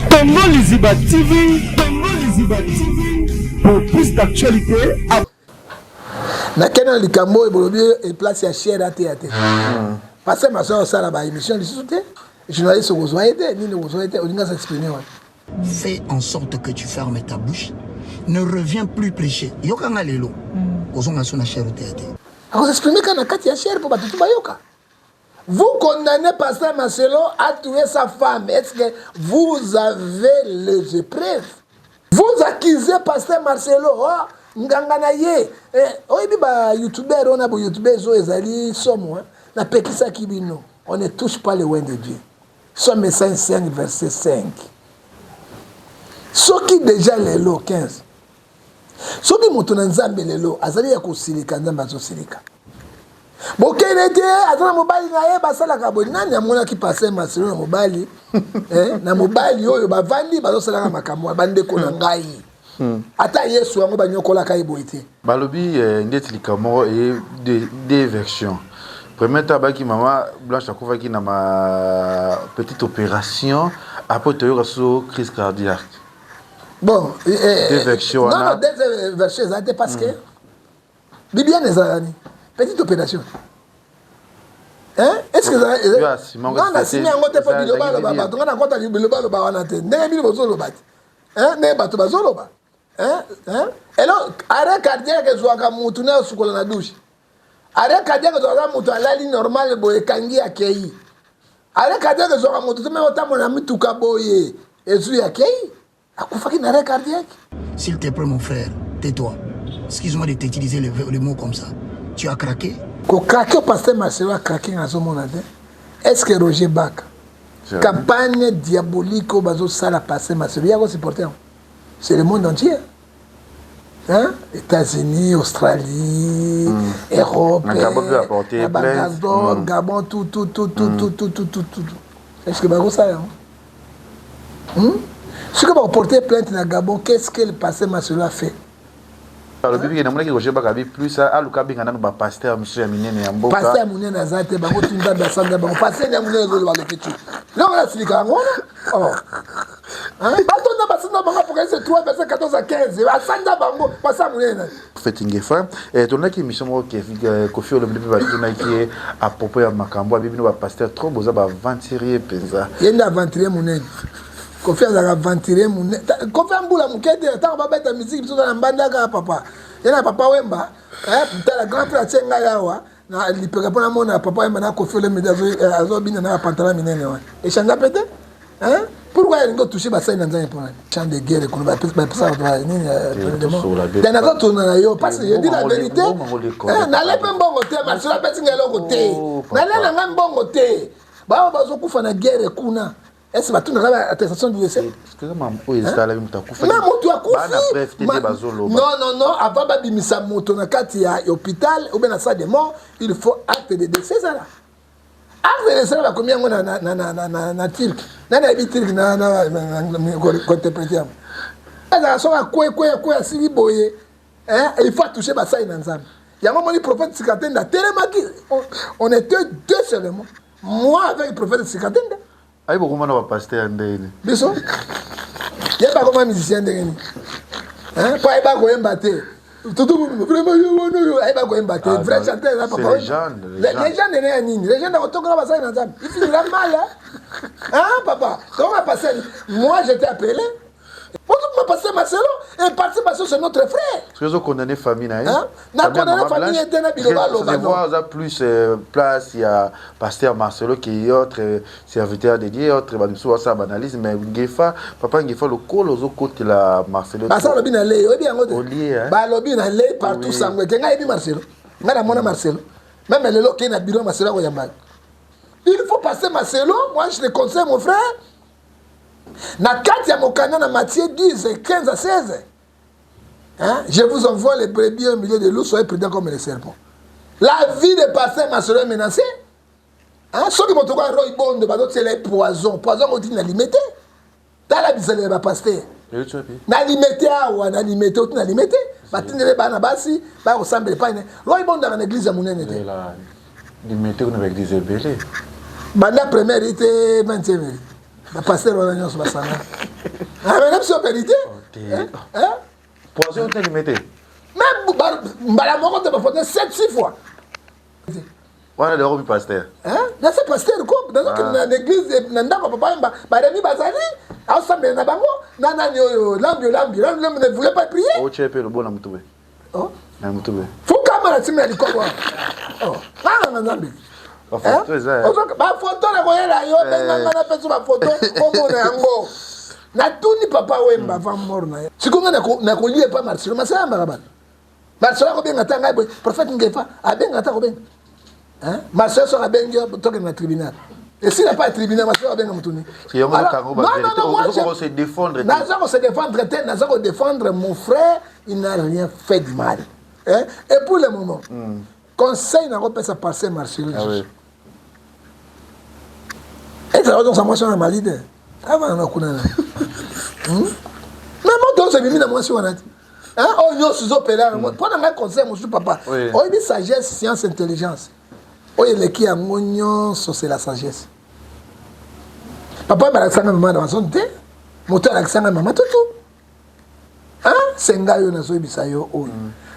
Congo Liziba TV, Congo Liziba TV, pour plus d'actualités. Nakende na likambo oyo bolobi place ya chere ateya te. Pasteur Maso osala ba émission lisusu te, journaliste okozwa ye te, nini okozwa ye te, olingi s'exprimer wana. Fais en sorte que tu fermes ta bouche, ne reviens plus prêcher. Yokanga lelo. Kozonga so na chaire te te. Akozexprime kaka na kati ya chaire mpo bato tu bayoka. Vous condamnez pasteur Marcelo à tuer sa femme. Est-ce que vous avez les preuves? Vous accusez pasteur Marcelo, oh, nganga na ye. Eh, oyebi ba youtubeur oyo na ba youtubeurs oyo ezali somo, hein? Napekisaki bino. On ne touche pas le oint de Dieu. Psaume 105 verset 5. Soki déjà lelo 15. Soki moto na Nzambe lelo azali ya kosilika, Nzambe azosilika. Bokende te, aza na mobali na ye, basalaka boye. Nani amonaki pasteur Marcelo na mobali, eh, na mobali oyo bavandi bazosalaka makambo ya bandeko na ngai? Ata Yesu yango banyokolaka ye boye te. Balobi ndeti likambo moko eye deux versions. Premier temps abaki mama Blanche akufaki na ma petite opération, après toyoka so crise cardiaque. Bon, deux versions non, non, deux versions eza te parce que Bibiane ezalaka nini? Petite opération. Hein? Est-ce que non, nasimi yango te mpo biloba aloba bato nga nakota biloba aloba wana te ndenge bino bozoloba te, hein? Ndenge bato bazoloba, hein? Hein? Elo arrêt cardiaque ezwaka mutu na osukola na douche. Arrêt cardiaque ezwaka mutu alali normal boye, ekangi akei. Arrêt cardiaque ezwaka mutu te me otambola na mituka boye, ezwi akei, akufaki na arrêt cardiaque. S'il te plaît mon frère, tais-toi. Excuse-moi de t'utiliser le mot comme ça. Tu as craqué? Kokrake, pasteur Marcelo akrake, nazomona te. Est-ce que Roger Baka, campagne diabolique oyo bazosala pasteur Marcelo, ye akosupporte yango? C'est le monde entier, hein? États-Unis, Australie, Europe, Gabon, Gabon, tout, tout, tout, tout, tout, tout, tout, tout, tout. Est-ce que bakosala yango? Soki bakoporte plainte na Gabon, qu'est-ce que le pasteur Marcelo a fait? Alobi biki namonaki Roger Baka bi plus aluka abenga nanu bapasteur mosusu ya minene ya mboka. Pasteur ya monene aza te, bango tu Nzambe asanja bango. Pasteur ya monene ezoloba loke tu loko nasilika yango wana. Batonda basanza bango, Apocalypse 3 verset 14 à 15, asanja bango. Pasteur ya monene nani? Feti Ngefa, tolonaki émission moko Kofi Olomide mpe batunaki ye à propos ya makambo abi bino bapasteur trop boza baaventurier mpenza. Ye nde aventurier monene. Kofi azalaka aventurier monene. Kofi ambula moke te. Ntango babeta misiki, biso na mbandaka papa ye na Papa Wemba, tala grand frère atie ngai awa na lipeka mpo namona Papa Wemba na Kofi Olomide azobina na bapantalon minene wana. Echangea pe te. Pourquoi alingi otouche basali na Nzambe? Mpona champ de guerre kuna bapesaka bato nini? Te, nazotuna na yo parce que je dis la vérité. Nale mpe mbongo te, Marcelo apesi ngai eloko te, nale na ngai mbongo te. Bao bazokufa na guerre kuna, est-ce batunaka attestation du décès? Mais moto akufi, non, non, non, avant babimisa moto na kati ya hôpital ou bien na salle de mort, il faut acte de décès ezala. Acte de décès bakomi yango na turc. Nani ayebi turc kointerprete yango? Ezala soki akwekwe akwe asili boye, il faut atouche basali na Nzambe. Yango moni prophète Sikatenda atelemaki. On était deux seulement, moi avec prophète Sikatenda. Ayi bokoma na bapasteur ya ndenge? Biso ye bakoma musicien ndenge nini? Po ayeba koyemba te. Tutu vraiment, ye wana oyo ayeba koyemba te, vrai chanteur eza papa. Légende ne ya nini? Légende akotokola basali na Nzambe, il finira mal, hein, papa. Donc pasteur, moi j'étais appelé ma pasteur Marcelo et pasteur Marcelo, c'est notre frère. Parce que ozo condamner famille na ye. Na condamner famille ye te na biloba aloba. Non, aza plus place ya pasteur Marcelo qui autre serviteur de Dieu, autre bato mosusu basala baanalyse. Mais Ngefa, papa Ngefa, lokolo ozokotela Marcelo. Basa balobi na lei, oyebi yango te, balobi na lei partout. Sango eke ngai yebi Marcelo, ngai namona Marcelo. Même lelo okei na bureau Marcelo akoyamba. Il faut passer Marcelo, moi je te conseille, mon frère, na kati ya mokanda na Matthieu 10 15 à 16, hein? Je vous envoie les brebis au milieu de loups, soyez prudents comme les serpents. La vie de pasteur Marcelo est menacée, hein? Soki moto kwa Roy Bondo bazotiela ye poison, poison oti na Limete. Tala bizaleli ya bapasteur na Limete awa, na Limete oti na Limete, batindele bana basi baya kosambela epai ne Roy Bondo aka na église ya monene te. Limete kuna baeglise ebele. Banda première ite 20e. Bapasteur wana nyonso basanga. Ah, biso vérité. Poison te limete. Même mbala moko te, bafote 7 6 fois. Wana de okomi pasteur. Naza pasteur ko, nazokende na église na ndako ya papa Wemba. Baremi bazali aosambela na bango na nani oyo, Lambi Lambi Lambi Lambi ne voulait pas prier. Otie mpe lobo na mutu be. Oh. Na mutu be. Fukama na nsima ya likobo. Nganga Nzambe. Bafoto eza. Bafoto na koyela yo, benganga na peso bafoto omona yango. Natuni papa Wemba avant mort na ye. Sikoyo nga nakolia epa Marcelo. Marcelo ayambaka bato. Marcelo akobenga ata ngai boye, prophète Ngefa, abenga ata kobenga. Marcelo soki abengi yo, tokende na tribunal, esila pa ya tribunal. Marcelo abenga motu ni. Naza kose défendre te, naza kodéfendre mon frère, il n'a rien fait du mal, hein? Et pour le moment, conseil nakopesa pasteur Marcelo, Ah oui. Ezala ozongisa mwasi wana mali te, avanda na kuna na mais moto nyonso ebimi na mwasi wana te. Oyo nyonso ezopela yango mpo na ngai. Conseil mosusu, papa, oyebi sagesse, science, intelligence, oyo eleki yango nyonso, c'est la sagesse. Papa balakisanga mama na bazone te, moto alakisanga mama tutu se ngai oyo nazoyebisa yo oyo.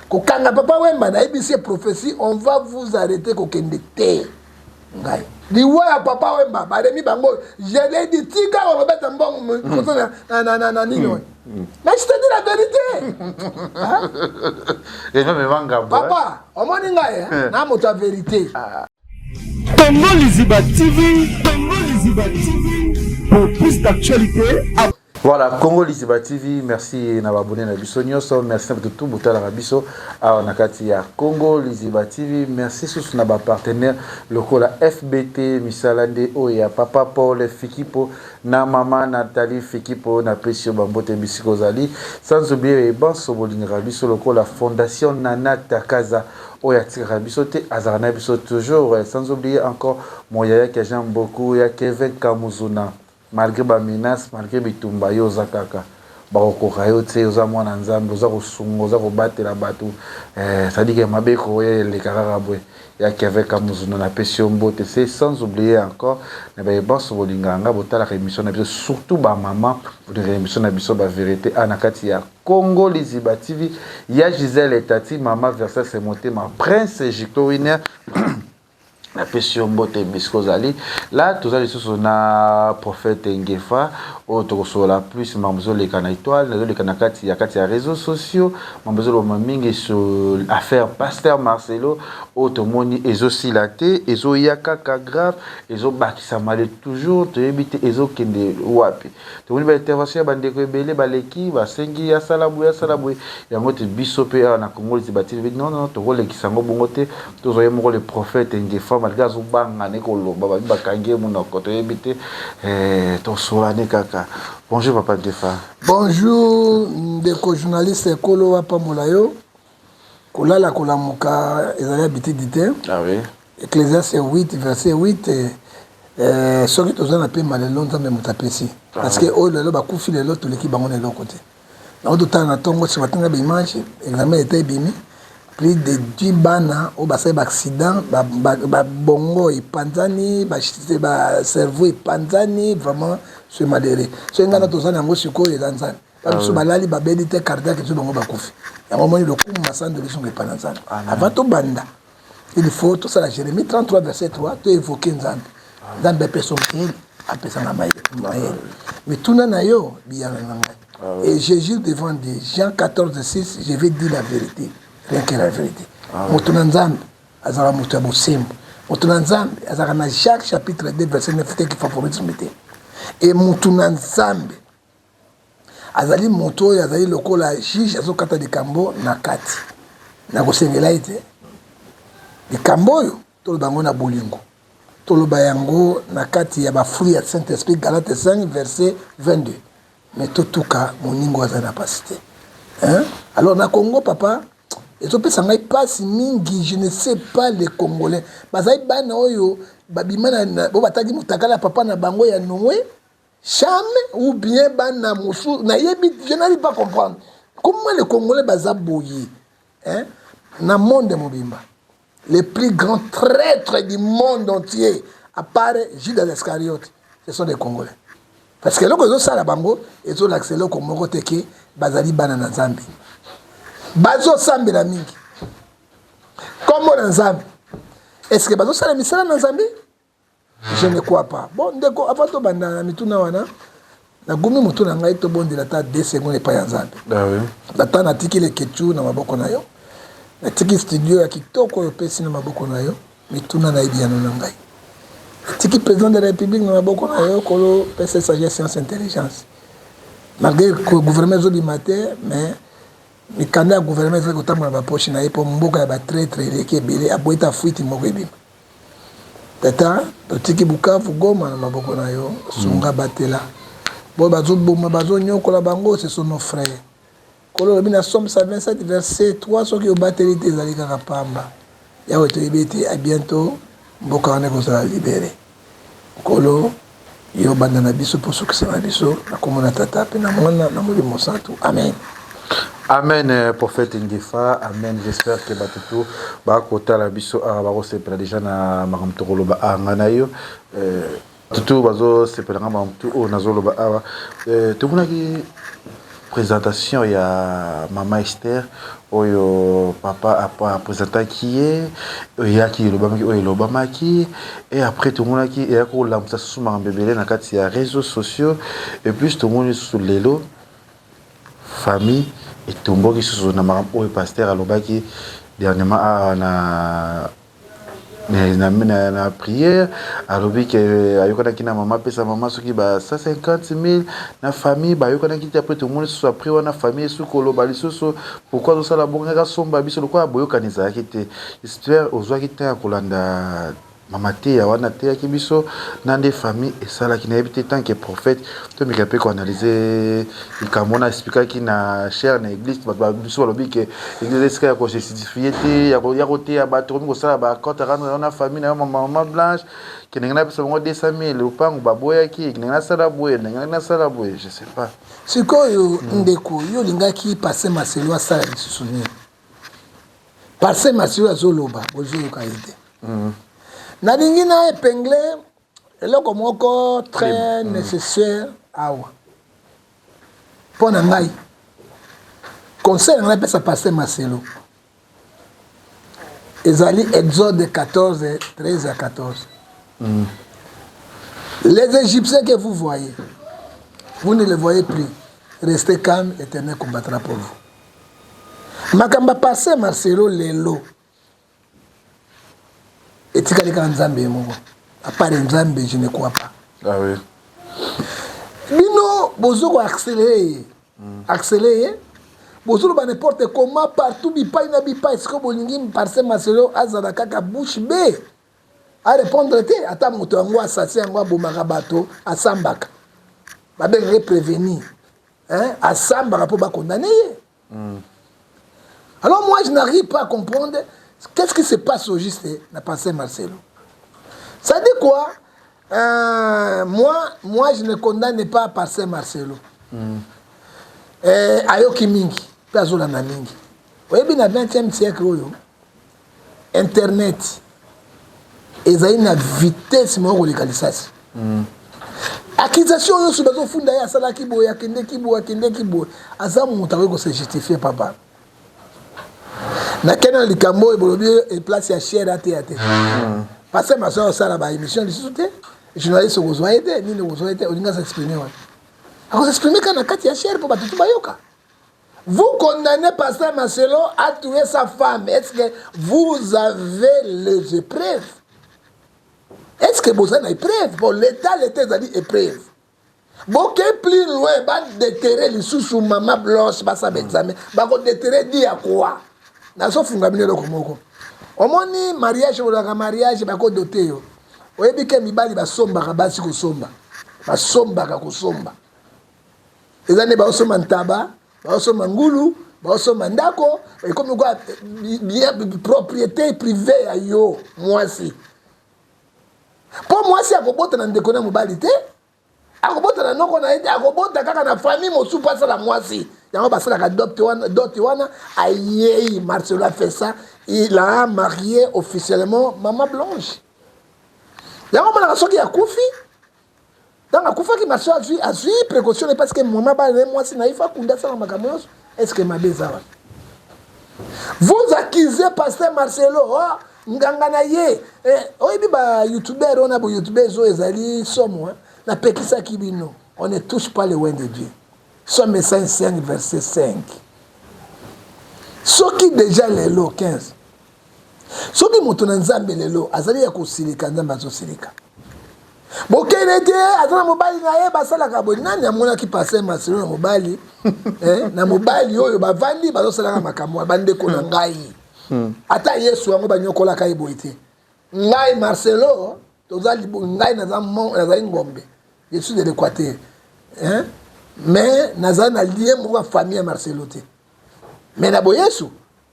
Kokanga papa Wemba, nayebisi ye prophétie, on va vous arrêter, kokende te. Ngai liwa ya papa Wemba, baremi bango, je l'ai dit, tika kolobeta mbongo koso na nini oyo. Mais je te dis la vérité. Papa, omoni ngai na moto ya vérité. Congo Liziba TV, Congo Liziba TV, pour plus d'actualités. Voilà, Congo Liziba TV, merci na abonné na biso nyonso, merci na tout botalaka biso awa na kati ya Congo Liziba TV, merci susu na ba partenaire lokola FBT misala nde oyo ya papa Paul Fikipo na mama Nathalie Fikipo, na pesi yo bambote bisika ozali, sans oublier banso bolingaka biso lokola Fondation Nana Takaza oyo atikaka biso te, azalaka na biso toujours, sans oublier encore mon yaya que j'aime beaucoup, ya Kevin Kamuzuna. Malgré bamenace, malgré bitumba, yo oza kaka, bakokoka yo te. Oza mwana Nzambe, oza kosunga, oza kobatela bato, c'est-à-dire que mabe koya eleka kaka boye. Ya Kevin Kamuzuna, napesi yo mbote. C'est sans oublier encore na bayebanso bolingaka nga, botalaka émission na biso, surtout bamama bolingaka émission na biso bavérité a na kati ya Congo Liziba TV. Ya Gisele Tati, mama Versase Motema, Prince Jiclo Winner, napesi yo mbote bisika ozali. La toza lisusu na prophète Ngefa oyo tokosolola plus mambo ezoleka na étoile, ezoleka na kati ya réseaux sociaux, mambo ezolobama mingi sur affaire pasteur Marcelo oyo tomoni ezosila te, ezoya kaka grave, ezobakisama le toujours, toyebi te ezokende wapi. Tomoni baintervention ya bandeko ebele baleki, basengi asala boye, asala boye. Yango te biso mpe awa na Congo Liziba TV, non non, tokolekisa yango bongo te. Tozwa ye moko le prophète Ngefa, malgré azobanga ne koloba, babi bakangi ye monoko, toyebi te, tosolane kaka. Bonjour papa Ngefa. Bonjour ndeko journaliste, ekolo apambola yo. Kolala kolamuka ezali habitude te. Ah oui. Ecclésiaste 8 verset 8, soki toza na pema lelo, Nzambe moto apesi, parce que oyo lelo bakufi lelo, toleki bango na eloko te. Nango totala na ntongo ce matin na baimage, examen ete ebimi, plus de 10 bana oyo basali baaccident, babongo epanzani, bacerveau epanzani. Vraiment, c'est malheureux. Soki ngai na toza na yango sikoyo, eza Nzambe. Babiso balali, babeli te, cardiaque ezo bango, bakufi. Yango omoni lokumu masando lisongo epa na Nzambe. Avant tobanda, il faut tosala Jérémie 33 verset 3, toévoke Nzambe. Nzambe apesa mayele, apesanga mayele, mituna na yo, biyano na ngai. Et je jure devant Dieu, Jean 14 6, je vais dire la vérité, rien que la vérité. Moto na Nzambe azalaka moto ya bosembo. Moto na Nzambe azalaka na Jacques chapitre 2 verset 9 te, kifavorisme te. E moto na Nzambe azali moto oyo azali lokola juge, azokata likambo na kati na kosengela ye te. Likambo oyo toloba yango na bolingo, toloba yango na kati ya bafruit ya Saint Esprit, Galate 5 verset 22, mais totuka moningo aza na pasi te, hein? Alors na Congo, papa, ezopesa ngai mpasi mingi. Je ne sais pas, les Congolais bazali bana oyo babima bo bataki motakala ya papa na bango ya Noé, Cham, ou bien bana mosusu nayebi. Je n'arrive pas comprendre comment les Congolais baza boye, hein? Na monde mobimba, les plus grands traîtres du monde entier, à part Judas Iscariote, ce sont des Congolais. Parce que eloko ezosala bango ezolakisa eloko moko te ke bazali bana na Nzambe. Bazosambela mingi kombo na Nzambe. Est-ce que bazosala misala na Nzambe? Je ne crois pas. Bon ndeko, avant tobanda na mituna wana, nagumi motu na ngai, tobondela ata 2 secondes epai ya Nzambe. Ah oui. Tata, natiki leketu na maboko na yo, natiki studio ya kitoko oyo opesi na maboko na yo, mituna nayebi yano na ngai. Natiki président de la République na maboko na yo, kolo pesa sagesse, science, intelligence. Malgré que gouvernement ezobima te, mais mikanda ya gouvernement ezali kotambola na bapoche na ye, mpo mboka ya batraitre eleki ebele, aboyi ta fuite moko ebima. Tata, totiki Bukavu, Goma na maboko na yo, sunga, batela. Boyo bazoboma, bazonyokola bango, ce sont nos frères. Kolo olobi na Psaume 127 verset 3, soki obateli te ezali kaka pamba. Yawe, toyebi ete à bientôt mboka wana ekozala libere. Nkolo, yo banda na biso mpo sukisa na biso na kombo na Tata mpe na Mwana na Molimo Santu. Amen. Amen, prophète Ngefa. Amen. J'espère que bato tout bakotala biso awa bakosepela déjà na makambo tokoloba awa ngai na yo. Bato tout bazosepela nga makambo tout oyo nazoloba awa. Tomonaki présentation ya mama Esther oyo papa apresentaki ye, eyaki elobamaki oyo elobamaki, et après tomonaki eyaki kolamusa susu makambo ebele na kati ya réseaux sociaux. Et puis tomoni susu lelo famille etomboki susu na makambo oyo pasteur alobaki dernièrement awa na prière. Alobi ke ayokanaki na mama, apesa mama soki ba 150 000 na famille, bayokanaki te. Après tomoni susu après wana famille esuki koloba lisusu pourquoi azosala bongo, kaka somba biso lokola boyokani ezalaki te. J'espère ozwaki te ya kolanda mama teya wana ateyaki biso na nde famille esalaki. Nayebi te, tant que prophète, tomeka mpe koanalyse likambo wana expliquaki na chaire na église. Bato biso balobi ke église esika ya kojustifie te, ya koteya bato komi kosala bacompte rendre na famille na yo. Mama Blanche ke ndenge napesa bango 200 000 lopango baboyaki, ndenge nasala boye, ndenge nasala boye, je sais pas. Sikoyo ndeko, yo olingaki pasteur Marcelo asala lisusu nini? Pasteur Marcelo azoloba, bozoyoka ye te. Nalingi na épingle eloko moko très nécessaire awa mpo na ngai. Conseil na ngai napesa pasteur Marcelo ezali Exode 14, 13 à 14. Les Égyptiens que vous voyez, vous ne les voyez plus. Restez calme, l'Éternel combattra pour vous. Makambo pasteur Marcelo lelo etikali kaka Nzambe ye moko. À part Nzambe, je ne crois pas. Ah oui. Bino bozo ko accélérer ye, accélérer ye, bozoloba n'importe comment partout, bipai na bipai. Sikoyo bolingi pasteur Marcelo azala kaka bouche bée, arépondre te? Ata moto yango assassin yango abomaka bato, asambaka, babengaka prévenir, hein? Asambaka mpo bakondane ye. Alors moi, je n'arrive pas à comprendre qu'est-ce qui se passe au juste na pasteur Marcelo. Ça dit quoi? Moi, je ne condamne pas pasteur Marcelo. Ayoki mingi mpe azolanda mingi. Oyebi, na 20e siècle oyo, internet ezali na vitesse moko koleka lisasi. Accusation nyonso bazofunda ye, asalaki boye, akendeki boye, akendeki boye, aza moto akoki kose justifier. Papa, nakende na likambo oyo bolobi, place ya chaire ateya te. Parce que maso osala baémission lisusu te, journaliste okozwa ye te, nini okozwa ye te. Olingi as'exprime wana, akos'exprime kaka na kati ya chaire mpo bato tu bayoka. Vous condamnez pasteur Marcelo a tué sa femme. Est-ce que vous avez les épreuves? Est-ce que vous avez une épreuve? Bon, l'État ezali épreuve. Boke plus loin, badéterrer lisusu mama Blanche, basala examen, bakodéterrer di ya quoi? Nazofunga bino eloko moko. Omoni mariage, olaka mariage, bakodote yo. Oyebi ke mibali basombaka basi kosomba. Basombaka kosomba. Eza nde baosomba ntaba, baosomba ngulu, baosomba ndako, ekomi kwa bien propriété privée ya yo mwasi. Mpo mwasi akobota na ndeko na mobali te, akobota na noko na ye te, akobota kaka na famille mosusu mpo asala mwasi. Yango basalaka dot wana, dot wana ayei. Marcelo a fait ça, il a marié officiellement mama Blanche. Yango monaka soki akufi. Ntango akufaki, Marcelo azwi précaution ne, parce que mama bana ye, mwasi na ye, fa akunda, asala makambo nyonso. Est ce que mabe eza wana? Vous accusez pasteur Marcelo, oh, nganga na ye, oyebi bayoutubeur wana, boyoutubeur oyo ezali somo. Napekisaki bino, on ne touche pas le oint de Dieu. Psaume 5 verset 5. Soki déjà lelo 15, soki moto na Nzambe lelo azali ya kosilika, Nzambe azosilika. Bokende te, aza na mobali na ye, basalaka boye. Nani amonaki pasteur Marcelo na mobali, na mobali oyo bavandi bazosalaka makambo wana? Bandeko na ngai, ata Yesu yango banyokolaka ye boye te. Ngai Marcelo, toza ngai nazali ngombe, je suis de l'Équateur, hein? Mais nazali na lien moko ya famille ya Marcelo te, mais na boyesu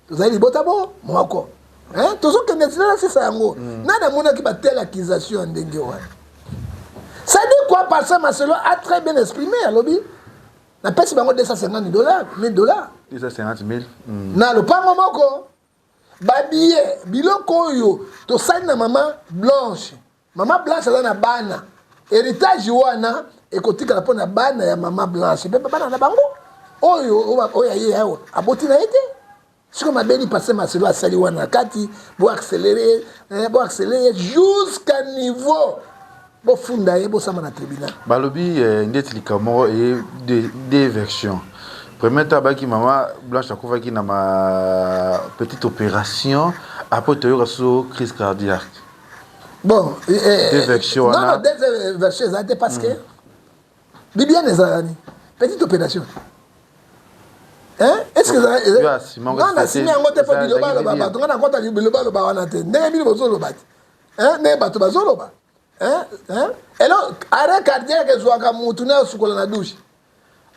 tozali libota bo moko, hein? Tozokende nzela na sisa yango. Nani amonaki batelle accusation ya ndenge wana? Ça dit quoi? Pasteur Marcelo a très bien exprimé. Alobi napesi bango 250 dollars, 1000 dollars. 250 000. Na lopango moko, babiye biloko oyo tosali na mama Blanche. Mama Blanche aza na bana, héritage wana ekotikala mpo na bana ya mama Blanche mpe bana na bango oyo oyo aye awa aboti na ye te. Sikoyo mabeli pasteur Marcelo asali wana na kati, boaccéléré, boaccéléré jusqu'à niveau bofunda ye, bosamba na tribunal. Balobi ndeti likambo moko eye deux versions. Premier temps abaki mama Blanche akufaki na ma petite opération, après toyoka so crise cardiaque. Bon, deux versions. Non, non, deux versions eza te, parce que bibiane ezalaka ni petite opération. Hein? Est-ce que non, nasimi yango te, mpo biloba aloba bato, nga nakota biloba aloba wana te, ndenge bino bozoloba te, ndenge bato bazoloba. Elo arrêt cardiaque ezwaka mutu na osukola na douche.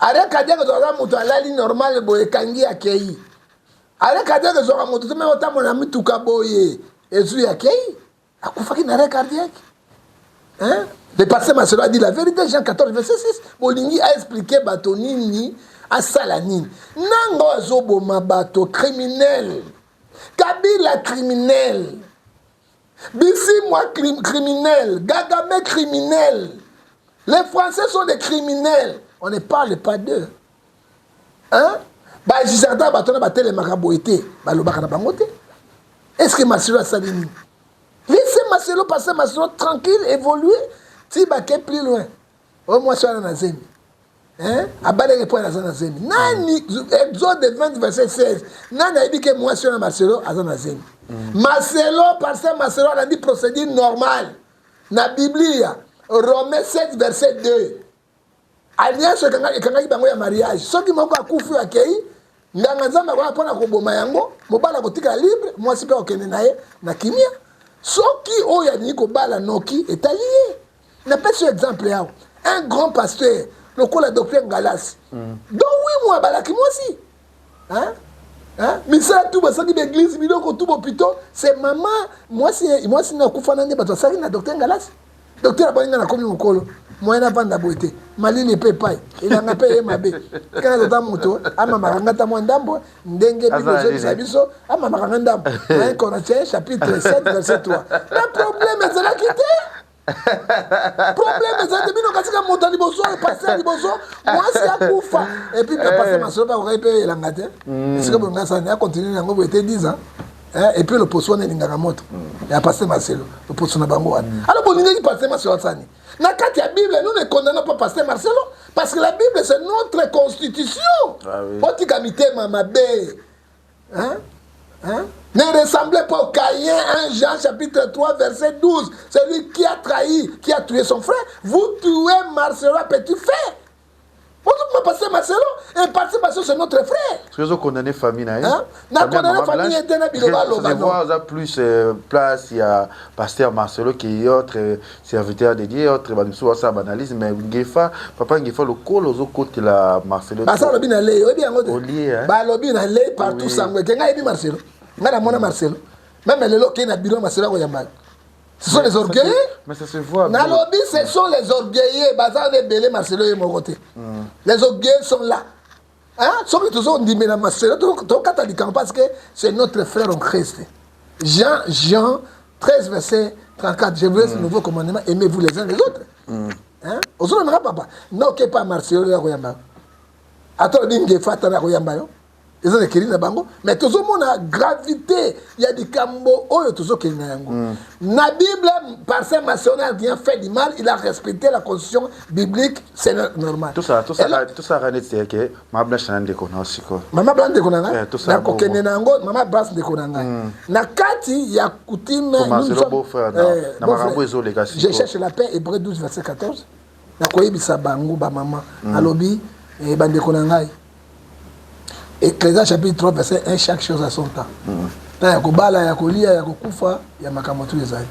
Arrêt cardiaque ezwaka mutu alali normal boye, ekangi, akei. Arrêt cardiaque ezwaka mutu te, me otambola na mituka boye, ezwi, akei. Akufaki na arrêt cardiaque, hein? Le pasteur Marcelo a dit la vérité, Jean 14 verset 6. Bolingi a expliqué bato nini, asala nini? Nango azoboma bato, criminel. Kabila criminel, Bisimwa criminel, Kagame criminel. Les Français sont des criminels. On ne parle pas d'eux. Hein? Bajardin bato na batelemaka boye te, balobaka na bango te. Est ce que Marcelo asali nini? Laissez Marcelo, passer Marcelo tranquille, évoluer ti bake plus loin. Oyo mwasi wana na zemi, abalaki mpo aza na zemi. Nani? Exode 20 verset 16. Nani ayebi ke mwasi wana Marcelo aza na zemi? Marcelo, parce Marcelo alandi procédure normale na Biblia, Romain 7 verset 2. Alliance ekangaki bango ya mariage, soki moko akufi, akei nganga Nzambe akoya mpona koboma yango, mobali akotika libre, mwasi mpe akokende na ye na kimia. Soki oyo alingi kobala noki, etali ye. Napesi yo exemple awa, un grand pasteur lokola docteur Ngalasi, donc wi mo abalaki mwasi, hein? Hein? Misala tu basalaki, baeglise, biloko tu, bopito, c'est mama mwasi. Mwasi na akufa na nde bato basalaki na docteur Ngalasi. Docteur abali nga, nakomi mokolo, moyen navanda boye te, malili mpe epai elanga mpe ye mabe. Kaka tota moto amamaka nga ta mwa ndambo, ndenge Bible ezobisa biso, amamaka nga ndambo. 1 Corinthiens chapitre 7 verset 3. Na problème ezalaki te, problème ezali te. Bino katika moto ya liboso, pasteur ya liboso, mwasi akufa, et puis pasteur Masolo mpe akokaki mpe elanga te. Esika boye ngai sani akontinue yango boye te 10 ans, et puis loposo wana elingaka moto ya pasteur Marcelo, loposo na bango wana. Alors bolingaki pasteur Marcelo asani na kati ya Bible. Nous ne condamnons pas pasteur Marcelo, parce que la Bible, c'est notre constitution. Botika mitema mabe, hein? Hein? Ne ressemblez pas au Caïn, 1 Jean chapitre 3 verset 12. Celui qui a trahi, qui a tué son frère, vous tuez Marcelo à petit feu. Vous pasteur Marcelo, et pasteur Marcelo, c'est notre frère. Parce que condamné famille na ye. Hein? Na condamné famille était na biloba loba. Non. Ça plus place, il y a pasteur Marcelo qui est autre serviteur de Dieu, autre ba biso ça analyse, mais Ngefa, papa Ngefa le kolo zo côté la Marcelo. Basa lobi na lei, oyebi yango te. Ba lobi na lei partout sango ke ngai yebi Marcelo. Ngai namona Marcelo. Même lelo ke na bureau Marcelo akoyamba. Ce sont les orgueilleux. Mais ça se voit. Nalobi, ce sont les orgueilleux. Baza ebele, Marcelo ye moko te. Les orgueilleux sont là. Hein? Soki tozondimela Marcelo, tokata likambo, parce que c'est notre frère en Christ. Jean 13 verset 34. Je vous laisse le nouveau commandement, aimez-vous les uns les autres. Ozolanda papa, na oke pa Marcelo ya koyamba, ata olobi Ngefa, ata na koyamba yo, eza na ekeli na bango. Mais tozomona gravité ya likambo oyo tozokende na yango. Na Bible, pasteur Marcelo n'a rien fait du mal, il a respecté la constitution biblique, c'est normal. Tosalaka neti ke Mama Blanche na ndeko na sikoyo. Mama Blanche ndeko na ngai, nakokende na yango. Mama Blanche ndeko na ngai na kati ya coutume. Na makambo ezoleka. Je cherche la paix, Hébreu 12 verset 14. Nakoyebisa bango, bamama, alobi bandeko na ngai, Ecclésiaste chapitre 3 verset 1, chaque chose à son temps. Ta ya kobala, ya kolia, ya kokufa, ya makambo tu ezali.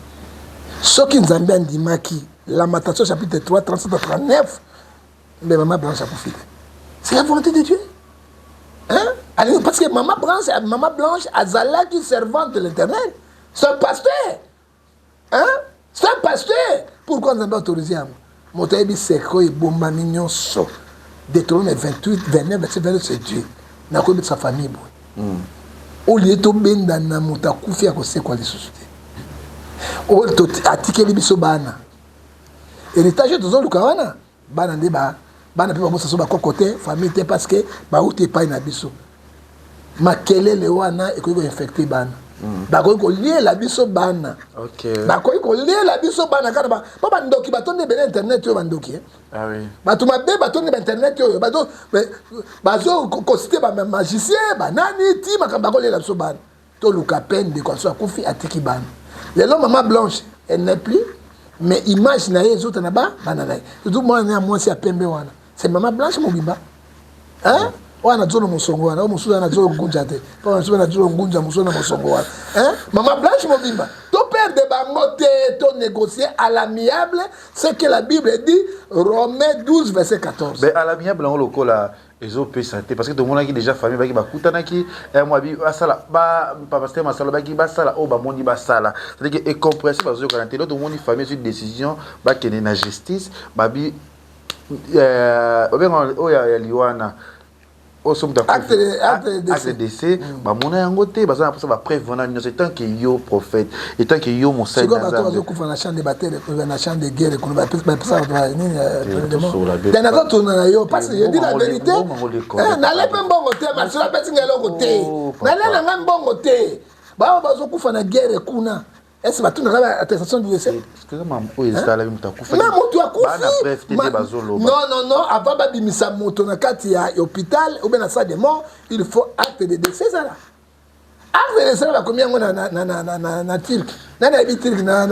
Soki Nzambe andimaki Lamentation chapitre 3 37 à 39, mais Mama Blanche akufi te. C'est la volonté de Dieu, hein? Parce que Mama Blanche azalaki servante de l'Éternel, c'est un pasteur, hein? C'est un pasteur. Pourquoi Nzambe autorisé yango? Moto ayebi secret oyo ebombami nyonso, Deutéronome 28 29 verset 29, c'est Dieu. Nakoyebisa famille boye: olie tobendana, moto akufi akosekwa lisusu te. Oyo atikeli biso bana, héritage oyo tozoluka wana, bana nde bana mpe babosa so bakoko te, famille te, parce que bauti epai na biso. Makelele wana ekoki koinfecter bana. Bakoki koliela biso bana, bakoki koliela biso bana kaka mpo bandoki batondi ebele internet oyo, bandoki. Bato mabe batondi bainternet oyo, bazo kociter bamagicien, banani ti makambo, bakoliela biso bana. Toluka pe ndeko aso akufi atiki bana. Lelo Mama Blanche, elle n'est plus, mais image na ye ezota na bana na ye, surtout mwana ya mwasi ya pembe wana, c'est Mama Blanche mobimba, hein? Wana zolo mosongo wana, oyo mosusu wana zolo ngunja te, mpo mosusu wana zolo ngunja, mosusu na mosongo wana, hein? Mama Blanche mobimba. Toperdre bango te, tonégocier à l'amiable, ce que la Bible dit, Romains 12 verset 14. Mais à l'amiable yango lokola ezopesa te, parce que tomonaki déjà famille baki bakutanaki mwa basala, pasteur Masala baki basala oyo bamoni basala, c'est-à-dire que incompréhension, bazokana te. Tomoni famille ezwi décision, bakende na justice, babi babenga oyo ya liwana oyo so moto Acte acte décès, bamona yango te. Baza na mposa bapreuve wana nyonso. Etant que yo prophète, etant que yo mosali na bato bazokufa na champ de bataille, na champ de guerre kuna, bapesaka bato nini? Te, nazotuna na yo parce que je dis la vérité. Nale mpe mbongo te, Marcelo apesi ngai eloko te, nale na ngai mbongo te. Bao bazokufa na guerre kuna, est-ce batunaka attestation du décès? Oyo esalami, moto akufa. Mais moto akufi, non, non, non, avant babimisa moto na kati ya hôpital ou bien na salle de mort, il faut acte de décès ezala. Acte de décès bakomi yango na turc. Nani ayebi turc na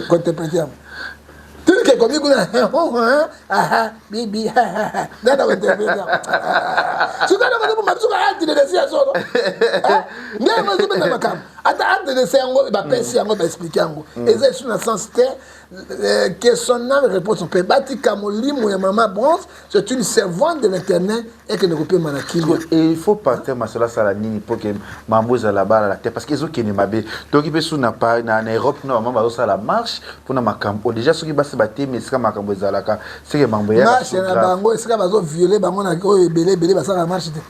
kointerpréter yango? Turc ekomi kuna bibi, nani akointerpréter yango? Soki anakozoboma biso acte de décès ya solo, nde yango ezobeta makambo. Ata acte de décès yango bapesi yango, baexpliquer yango, eza esu na sens te. Que son âme repose en paix. Batika molimo ya Mama Bronze, c'est une servante de l'Éternel, ekende kopema na kimia. Et il faut pasteur Masolo asala nini mpo ke mambo ezala balala te? Parce que ezokende mabe. Toki mpe su na Europe kuna, bamama bazosala marche mpona makambo déjà. Soki basi batemi esika makambo ezalaka, seke mambo. Marche na bango esika bazovioler bango na oyo ebele ebele, basalaka marche te.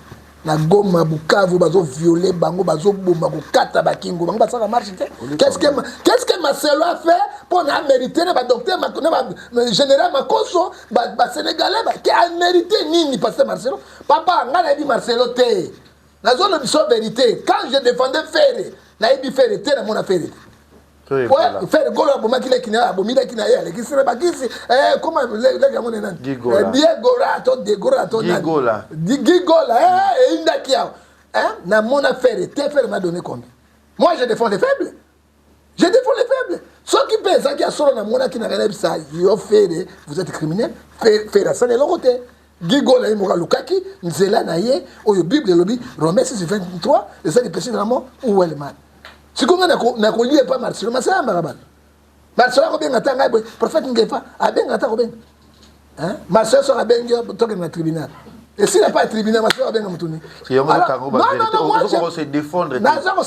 Na Goma, Bukavu, bazovioler bango, bazoboma, kokata bakingo, bango basalaka marche te. Qu'est-ce que Marcelo a fait mpo na amérité na badocteur, na général Makoso, basénégalais ke amérité nini? Pasteur Marcelo, papa, ngai nayebi Marcelo te, nazoloba biso vérité. Quand je défendais Ferre, nayebi Ferre te, namona Ferre te. Ferre Gola abomaki leki na ye, abomi leki na ye, alekisi na bakisi. Koma leki yango nani? Diegora to Degora to Gigola, eyindaki awa. Namona Ferre te. Ferre m'a donné combien? Moi, je défends les faibles, je défends les faibles. Soki mpe ezalaki ya solo, namonaki na ngai, nayebisa yo Ferre, vous êtes criminel. Ferre asali eloko te. Gigola ye moko alukaki nzela na ye. Oyo Bible elobi, Romains 6 23, ezali péché de la mort ou le mal. Sikoyo ngai nakolia epa Marcelo. Marcelo ayambaka bato. Marcelo akobenga ata ngai boye, prophète Ngefa, abenga ata kobenga Marcelo. Soki abengi yo, tokende na tribunal, esila pa ya tribunal. Marcelo abenga motu nini? Naza kose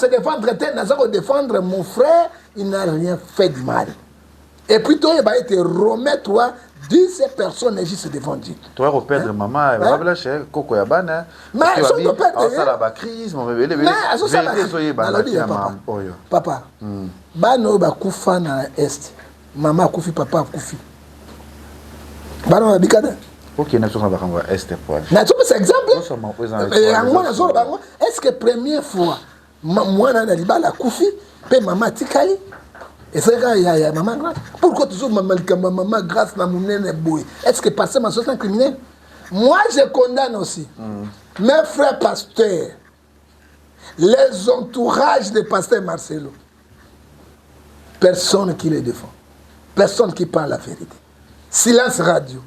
défendre te, naza kodéfendre mon frère, il n'a rien fait du mal. Et puis toyeba ete Romains 3 10, personne n'est juste devant Dieu. Toya koperdre mama bablashe, koko ya bana. Mais soki toperdre asala bacrise mobebele, ezoyebana oyo. Papa, bana oyo bakufa na Est, mama akufi, papa akufi. Bana babika te. Okende biso na makambo ya Est po nazopesa exemple yango, nazoloba yango. Est ce que première fois mwana na libala akufi mpe mama atikali, ezali kaka ya mama Grâce? Pourquoi tozomama likambo ya mama Grâce na monene boye? Est ce que pasteur Masolo un criminel? Moi, je condamne aussi mes frères pasteurs, les entourages de pasteur Marcelo. Personne qui les défend, personne qui parle la vérité, silence radio.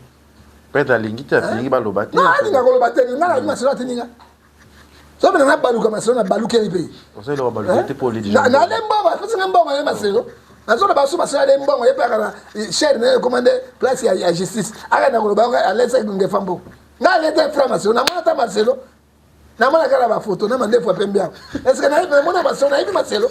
Peut-être alingi te, alingi baloba te. Non, alinga koloba te. Nga nalingi Marcelo atininga so mena nabaluka Marcelo, nabalukeli mpe. Osalelaka baluka te mpo oledi. Nale mbongo, apesinga mbongo ye Marcelo. Nazoloba so Marcelo ale mbongo ye mpe aka na chaire na ye, ekoma nde place ya justice. Akenda koloba yango, alesaki Ngefa mbongo. Nga ale te, frère Marcelo. Namona ta Marcelo, namona kaka bafoto na mandefu ya pembe awa. Est ce que namona Marcelo? Nayebi Marcelo.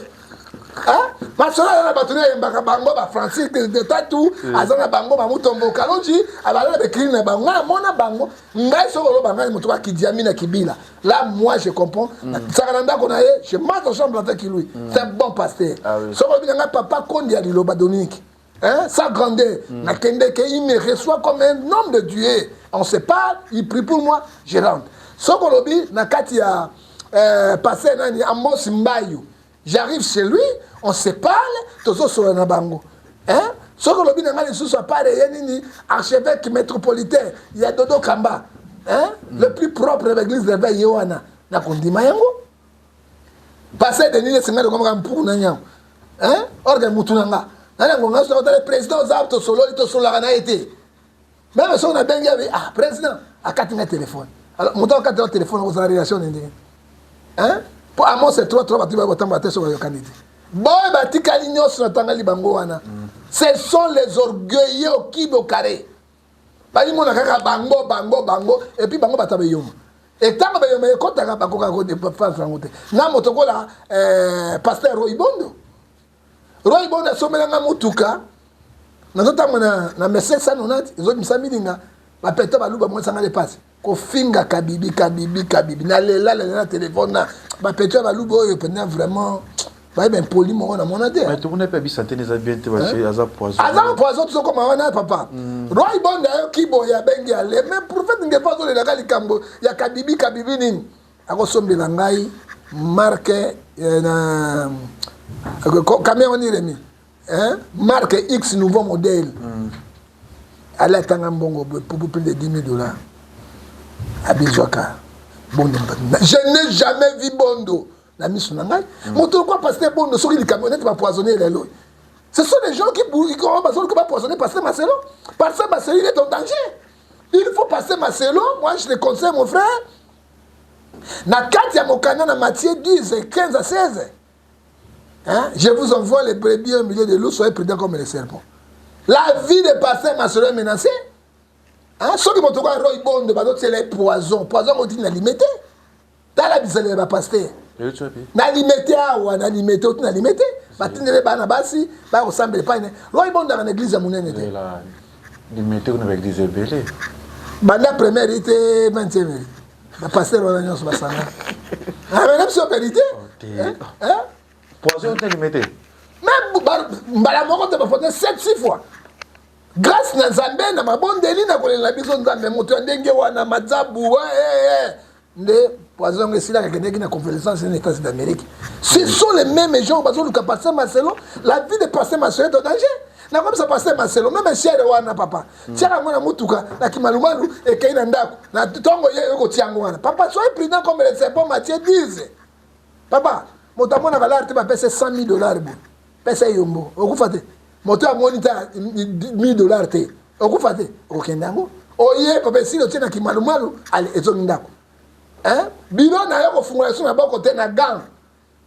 Marcelo aza na bato nayembaka bango, bafrancis de tatu aza na bango, bamutombo Kalonji abaza na bekrine na bango. Ngai namona bango. Ngai soki oloba ngai moto bakidiami na kibila là, moi je comprends. Saka na ndako na ye, je mange en chambre avec lui, c'est un bon pasteur. Soki olobi na ngai papa Kondi ya liloba Dominique, hein, sa grandeur, nakendeke, il me reçoit comme un homme de Dieu, on se parle, il prie pour moi, je rentre. Soki olobi na kati ya pasteur nani, Amos Mbayu, j'arrive chez lui, on se parle, tozosola na bango, hein? Soki olobi na ngai lisusu apart ye nini, archevêque métropolitain ya Dodo Kamba, hein? Le plus propre de l'église réveil, ye wana nakondima yango. Pasteur Denis esenga tokomaka mpuku na nyango, hein? Orge mutu na nga nani yango. Nga soki otala président oza, tosololi, tosololaka na ye te. Même soki nabengi abi, ah, président akati nga téléphone. Alors moto akati nga téléphone, okozala relation na ndenge, hein? Po Amos 3 3, bato bakotambola te soki bayokani te. Boye batikali nyonso natangali bango wana, ce sont les orgueilleux au cube au carré. Balimona kaka bango, bango, bango, et puis bango bato beyoma. Etango beyoma ekɔtaka, bakokaka kodefendre yango te. Na moto kola pasteur Roy Bondo, Roy Bondo asomelanga motuka, nazotambola na Mercedes 190, ezobimisa milinga. Bapeta baluba monisanga lepasi kofinga kabibi, kabibi, kabibi. Nalela lela na telefone na bapeto ya baluba oyo mpenza, vraiment bayeba impoli moko namona te. Tomona mpe abisa te, eza bien te, aza poison. Aza poison. Tozokoma wana, papa Roy Bonde ayoki boye, abengi ale. Mais prophète Ngefa azolelaka likambo ya kabibi, kabibi nini, akosombela ngai marque na camion wani remi, marque X, nouveau modèle. Ale atanga mbongo pour plus de 10 000 $. Abizwaka Bondo. Je n'ai jamais vu Bondo na miso na ngai. Moto lokwa pasteur Bondo, soki likambo neti bapoisonner lelo, ce sont des gens qui bazoluka bapoisonner pasteur Marcelo. Pasteur Marcelo, il est en danger. Il faut passer Marcelo. Moi, je le conseille, mon frère, na kati ya mokanda na Matthieu 10 15 à 16, hein? Je vous envoie les brebis au milieu de loups, soyez prudents comme les serpents. La vie de pasteur Marcelo est menacée, hein? Soki moto kwa Roy Bondo bazotiela poison, poison oti na Limete. Tala bizaleli ya bapasteur na Limete awa, na Limete, oti na Limete, batindele bana basi bakosambela epai ne Roy Bondo aka na église ya monene te. Limete kuna baeglise ebele. Banda première te 20e, bapasteur wana nyonso basanga amena biso vérité. Poison te, Limete. Mais mbala moko te, bafote 7 6 fois. Grâce na Nzambe, na mabondeli, na kolela biso Nzambe, moto ya ndenge wana madzabu nde poison yango esilaka, akendeki na convalescence na États d'Amérique. Ce sont les mêmes gens bazoluka pasteur Marcelo. La vie de pasteur Marcelo est en danger. Nakomisa pasteur Marcelo, même chere wana, papa, tiaka yango na mutuka na kimalumalu, ekei na ndako na ntongo ye okotia yango wana. Papa, soyez prudent comme le serpent, Matthieu 10. Papa, moto amonaka lar te, bapesa 100 000 $ boye, pesa yombo, okufa te. Moto amoni ta 1000 $ te, okufa te, okokende yango oye papa esili, otie na kimalumalu, ale ezongi ndako. Biro na yo kofungola so na boko te na gant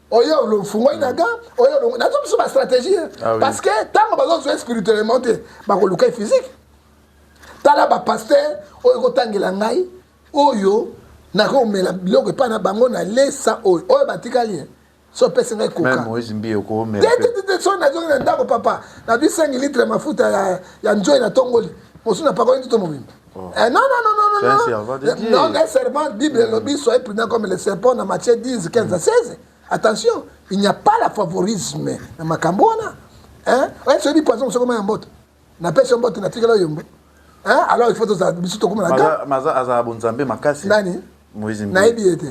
oyo ofungoli na gant oyo. Nazo biso bastratégie, parce que ntango bazozwa spirituellement te, bakoluka physique. Tala bapasteur oyo kotangela ngai, oyo nakomela biloko epai na bango na lesa, oyo oyo batikali so opesi ngai koka te. So nazongi na ndako, papa, nazwi 5 litre mafuta ya nzoi, natongoli mosusu, napakoli nzoto mobimba. Non, non, non, non, non, non, non, un serpent, Bible elobi, soyez prudent comme le serpent na Matthieu 10 15 à 16. Attention, il n'y a pas la favorisme na makambo wana. Oyebi poison, sokoma ya mboto, napesi yo mboto, natikela yombo. Hein? Alors il faut tozala biso tokoma na ka. Maza azala bonzambe makasi. Nani? Moïse Mbiye. Nayebi ye te.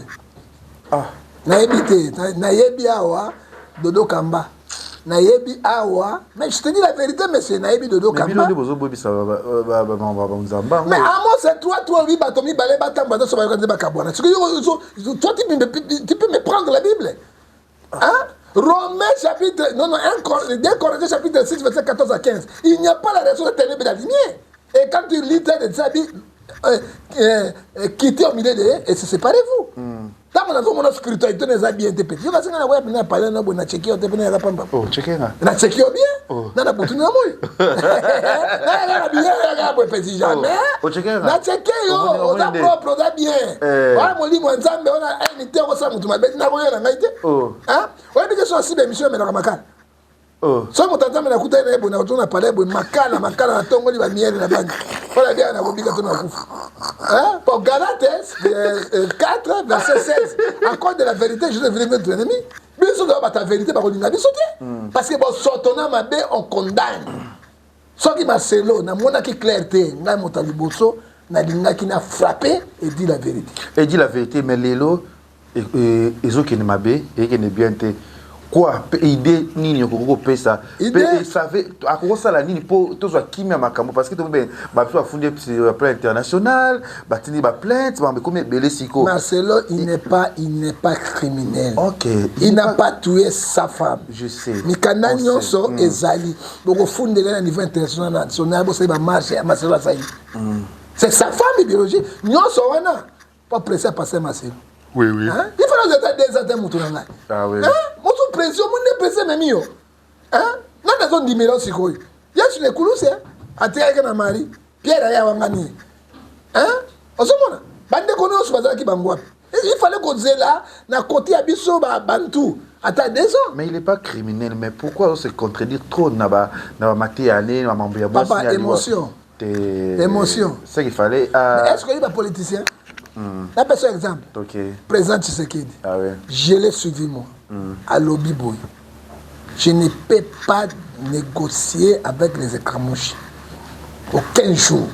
Ah. Nayebi te. Nayebi awa Dodo Kamba. Nayebi awa, mais je te dis la vérité monsieur, nayebi Dodo Kamba. Mais bino nde bozobwebisa ba ba ba Mais Amos toi toi oui bato mibale batamba nyonso bayoka nde bakabwana. Soki yo toi tu peux me prendre la Bible. Hein? Romains chapitre, non, non, 1, 2 Corinthiens chapitre 6, verset 14 à 15. Il n'y a pas la raison de ténèbres et de la lumière. Et quand tu lis de ça, dit, quittez au milieu de et se séparez-vous. Ntango nazomona spiritualité na eza bien te petit yo kasi ngai nakoya mpena pale na boye na cheki yo te mpena yaka pamba. Oh, cheke nga. Na cheki yo bien. Oh. Na na butu na moi nayaka bien yaka boye petit jamais. Oh, ocheke nga. Na cheke yo Omoni oza nde. propre, oza bien. Eh. Wana molimo ya Nzambe wana aini te okosala motu mabe ti nakoya na ngai te. Oh. Hein? Oyebi ke so asiba émission emelaka makala. Oh. Soki moto ya Nzambe nakutani na ye boye, nakotuna na palais boye makala makala, natongoli bamiele na bangi mpona biaka nakobika to nakufa. Hein? Bon, Galates 4 verset 16, à cause de la vérité je deviens notre ennemi. Biso toza bato ya vérité, bakolinga biso te parce que bosoto na mabe on condamne. Soki Marcelo namonaki clair te, ngai moto ya liboso nalingaki na frapper et dire la vérité. Et dit la vérité, mais lelo ezokende mabe, ekende bien te. Quoi, pe idée nini okoki kopesa? Idée? Pe esave akokosala nini mpo tozwa kimia makambo? Parce que tobe bato bafundi sur le plan international, batindi ba plainte, ba ekomi ebele siko. Marcelo, il n'est pas criminel. Ok. Il n'a pas tué sa femme. Je sais. Mikanda On sait. nyonso ezali, bokofundela na niveau international, national, bosali bamarche ya Marcelo azali. C'est sa femme biologique. Nyonso wana po presse apase Marcelo. Oui. Hein? Il faut ozata 2 ans te, motu na ngai. Ah oui. Hein? Motu pression, monde presse ememi yo. Hein? Nani azondimela yo sikoyo? Yesu na ekulusi atikaki na Marie, Pierre aya wangani ye. Hein? Ozomona bandeko nyonso bazalaki bango wapi? Il fallait kozela na kote ya biso bantu ata 2 ans. Mais il est pas criminel, mais pourquoi on se contredire trop na ba mateya ne na mambo ya mwasi Papa, na liwa? émotion. Émotion. Ce qu'il fallait ah, Est ce que oyebi bapoliticien? Napesa exemple. Ok. Président Tshisekedi, Ah oui. je l'ai suivi moi, alobi boye: je ne peux pas négocier avec les écramouches aucun jour.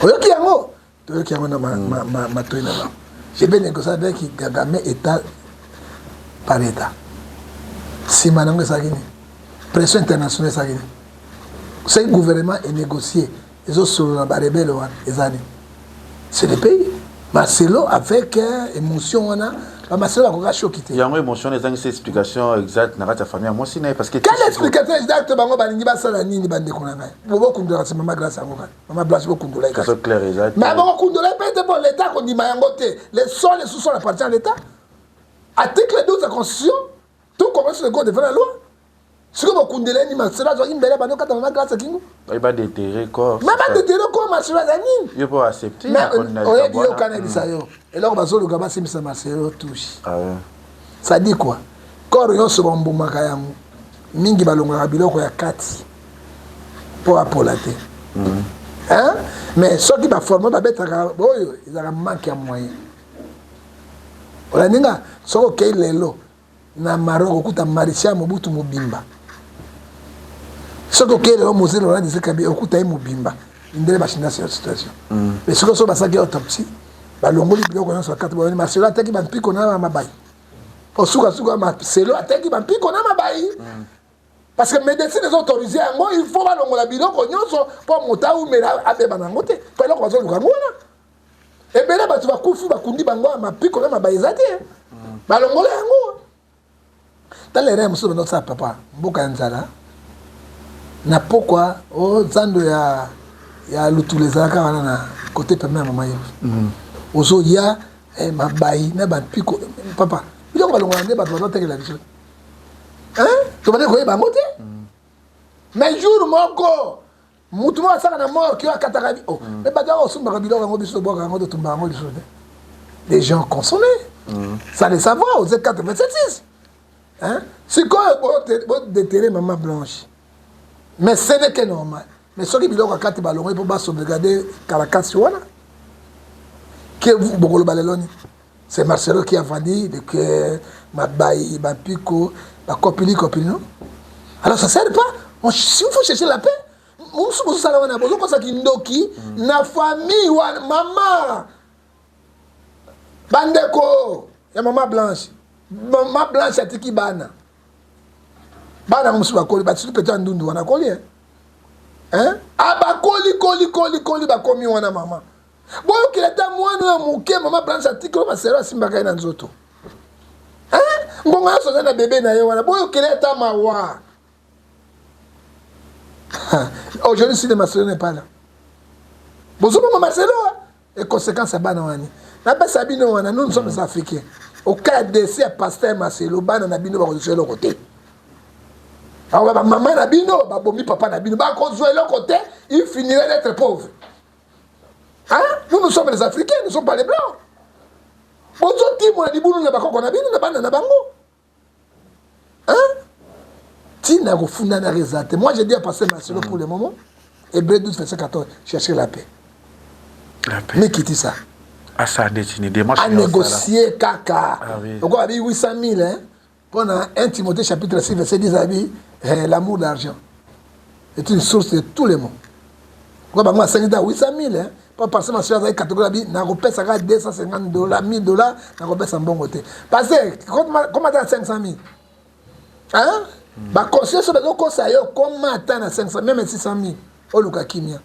Oyoki yango, toyoki yango na matoi na bango. Je vais négocier avec Kagame état par état. Nsima nango ezalaki nini? Pression internationale ezalaki nini? Soki gouvernement enégocier, ezosolola na barebele wana, eza nini? C'est le pays. Marcelo avec émotion wana, bamarcelo bakoka shoki te. Yango émotion ezangisi explication exacte na kati ya famille ya mwasi na ye, parce que Quelle explication exacte? Bango balingi basala nini? Bandeko na ngai, bokundolaka se mama Grâce yango kaka, mama Blanche, bokundola ye kaka. So clair exact. Mais bokokundola ye mpe te mpo l'état akondima yango te. Le sol et sous-sol appartient à l'état, article 12 ya constitution. Tout commence le code devant la loi. Sikoyo bokundela ye nini? Marcelo azwaki mbele bando kata mama Grâce kingo. Oyi badéterrer corps. Mais badéterrer corps, Marcelo aza nini? Yo mpo accepter. Mais oyebi, yo kana yebisa yo eloko bazoluka, basimbisa Marcelo touche. Ah ouais. Ça dit quoi? Corps nyonso bambumaka yango mingi, balongolaka biloko ya kati mpo apola te. Hein? Mais soki baforme babetaka oyo ezalaka manque ya moyen. Olandi nga? Soki okei lelo na Maroc, okuta Maréchal Mobutu mobimba. Soki okei lelo Mzee Laurent Désiré Kabila, okuta ye mobimba. Ndele bashinda situation. Mais soki so basalaki autopsie, balongoli biloko nyonso ya kati, bayoni Marcelo ateki bampiko na mabai. Osukasuka Marcelo ateki bampiko na mabai parce que médecine eza autorisé yango. Il faut balongola biloko nyonso mpo moto aumela abeba na yango te, mpo eloko bazoluka yango wana. Ebele bato bakufi, bakundi bango ya mapiko na mabai eza te, balongola yango. Tala erreur mosusu banda kosala, papa. Mboka ya nzala na pokwa o zando ya Lutula ezalaka wana na côté pembe ya mama Yebi. Ozoya mabai na bampiko, papa, biloko balongola nde bato bazotekela biso. Tobandi koyeba yango te. Mais jour moko mutu moko asaka na morgue oyo akataka bi oh, mais bato aka kosumbaka biloko yango, biso tobwaka yango, totumba yango lisusu te. Les gens consommaient ça, le savoir. Osée 4 27 6. Hein? Sikoyo bodéterrer mama Blanche, mais ce n'est que normal. Mais soki biloko akati balongoli mpo basauvegarde carcasse wana, ke bokoloba lelo nini? C'est Marcelo qui a vendu le cœur, mabai, bampiko, bakopili kopili, non? Alors ça sert pas. Il faut chercher la paix. Mosusu bozosala wana, bozokosa kindoki na famille wana. Mama, bandeko ya mama Blanche, mama Blanche atiki bana, bana yango mosusu bakoli, basusu pete ya ndundu wana akoli, hein? Abakoli koli koli koli, bakomi wana. Mama, boyokela ata mwana oyo moke mama Blanche atiki, oyo Marcelo asimbaka ye na nzoto, ngonga nyonso aza na bebe na ye wana. Boyokela ata mawa. Aujourd'hui, si le Marcelo n'est pas là, bozoboma Marcelo et conséquence ya bana wani napesa bino wana. Nous, nous sommes africains. Au cas ya décès ya pasteur Marcelo, bana na bino bakozwa eloko te. Awa bamama na bino babomi papa na bino, bakozwa eloko te. Il finirait d'être pauvre, hein? Nous, nous sommes les Africains, nous sommes pas les Blancs. Bozotimola libulu na bakoko na bino na bana na bango, hein? Ntina kofundana eza te. Moi, je dis à pasteur Marcelo, pour le moment, Hébreu 12 verset 14, cherchez la paix. La paix. Mikitisa. Asala ndeti ni démarche? Anégocier kaka. Ah oui. Okoa abi 800 000, hein? Mpona 1 Timothée chapitre 6 verset 10, abi l'amour d'argent est une source de tous les maux. Okoa bango asengi ta 800 000, hein? Mpo parce Marcelo azali catégorie, abi nakopesa kaka 250 $, 1000 $, nakopesa mbongo te. Parce koma ata na 500 000, hein? Baconseil so bazokosa yo, koma ata na 500, même 600 000, oluka kimia.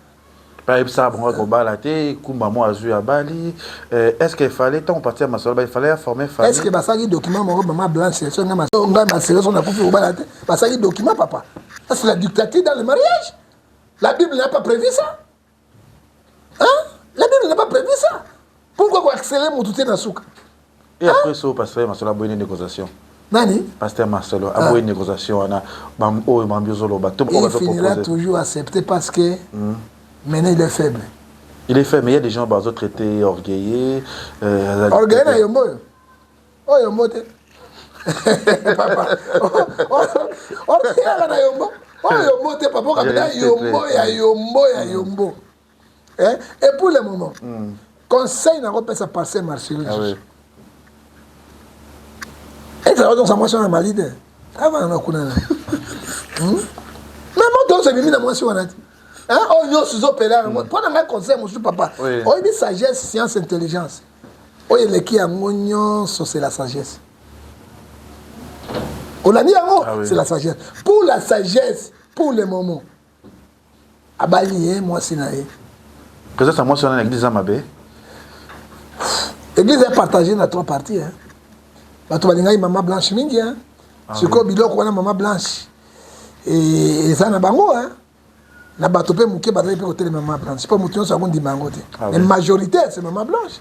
Bayebisaka bango kobala te, kumba mo azwi abali. Est ce que fallait, ntango parti ya masolo, il fallait aformer famille? Est ce que basalaki document moko, mama Blanche? So ngai Marcelo so nakufi, kobala te, basalaki document, papa? Ça, c'est la dictature dans le mariage. La Bible n'a pas prévu ça, hein? La Bible n'a pas prévu ça. Pourquoi koaccélérer motu te na suka? Et après so pasteur Marcelo aboyi négociation? Nani? Pasteur Marcelo aboyi négociation wana oyo bambi ozoloba to? Il finira toujours accepter parce que maintenant il est faible. Il est faible, mais il y a des gens bazo traité orgueilleux. Orgueilleux na yombo oyo, oyo yombo te, papa. Orgueilleux na yombo, oyo yombo te, papa. Okapita yombo ya yombo ya yombo. Et pour le moment, conseil nakopesa pasteur Marcelo, ezala ozongisa mwasi wana mali te, avanda na kuna na mais moto nyonso ebimi na mwasi wana te, oyo nyonso ezopela yango. Mpo na ngai, conseil mosusu, papa, oyebi sagesse, science, intelligence, oyo eleki yango nyonso, c'est la sagesse. Olandi yango? C'est la sagesse. Pour la sagesse, pour le moment, abali ye mwasi na ye. Présence ya mwasi wana na église eza mabe? Église est partagée na trois parties, hein. Bato balingaki mama Blanche mingi, hein. Sikoyo biloko wana mama Blanche eza na bango, hein. Na bato mpe moke bazali mpe kotelema mama Blanche, mpo moto nyonso akondima yango te. Mais majorité, c'est mama Blanche.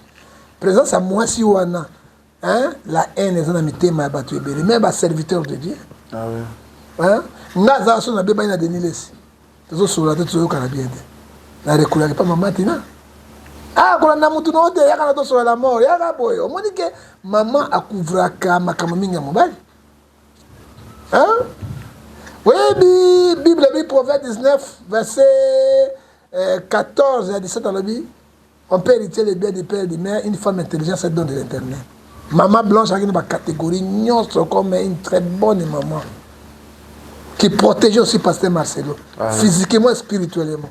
Présence ya mwasi wana, hein, la haine eza na mitema ya bato ebele, mais baserviteur de Dieu, hein? Nga aza so nabebani na Denis Lesi, tozosolola te, tozoyokana bien te, na rekulaki mpa mama Tina. Ah, kolanda mutu na yo te, yaka na tosolola la mort, yaka boye. Omoni ke mama akouvraka makambo mingi ya mobali, hein? Oyebi Bible ebi, Proverbe 19 verset 14 ya 17, alobi: "On peut hériter les biens du père et du mère, une femme intelligente, c'est don de l'Éternel." Maman Blanche azalaki na bacatégorie nyonso, comme une très bonne maman qui protégeait aussi pasteur Marcelo physiquement et spirituellement,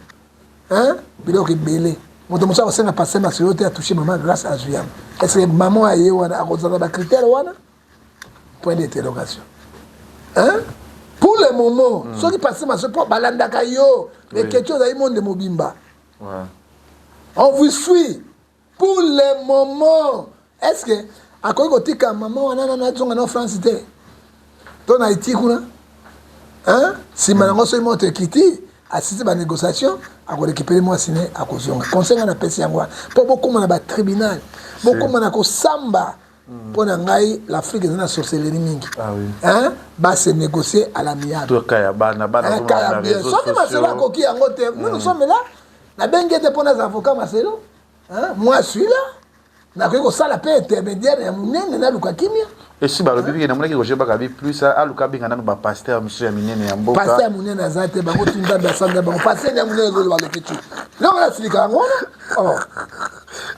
hein? Biloko ebele, moto mosusu akosenga pasteur Marcelo te atouche mama Grâce, azwi yango. Est ce que maman aye wana akozala na bacritère wana? Point d'interrogation, hein? Pour le moment, soki pasteur Marcelo, mpo balandaka yo, mais question ozali monde mobimba. On vous suit. Pour le moment, est ce que akoki kotika mama wana nano azonga na France te to na Haïti kuna, hein? Nsima nango, soki moto ekiti, asisi banégociation, akorécupérer mwasi ne, akozonga. Conseil nga napesi yango wana, mpo bokóma na batribunal, bokóma na kosamba. Mpo na ngai, l'Afrique eza na sorcellerie mingi. Hein? Base négocier à l'amiable. Toka ya bana bana. Hein, kaya bien. Soki Marcelo akoki yango te, nous, nous sommes là. Nabengi ete mpo naza avocat Marcelo, hein? Moi, suis là, nakoki kosala mpe intermédiaire ya monene, naluka kimia. Esi balobi bike, namonaki Roger Bakabi plus aluka abenga nano bapasteur mosusu ya minene ya mboka. Pasteur ya monene aza te. Bango tu Nzambe asanja bango. Pasteur ya monene ezoloba loketu longo nasilika yango wana. Oh.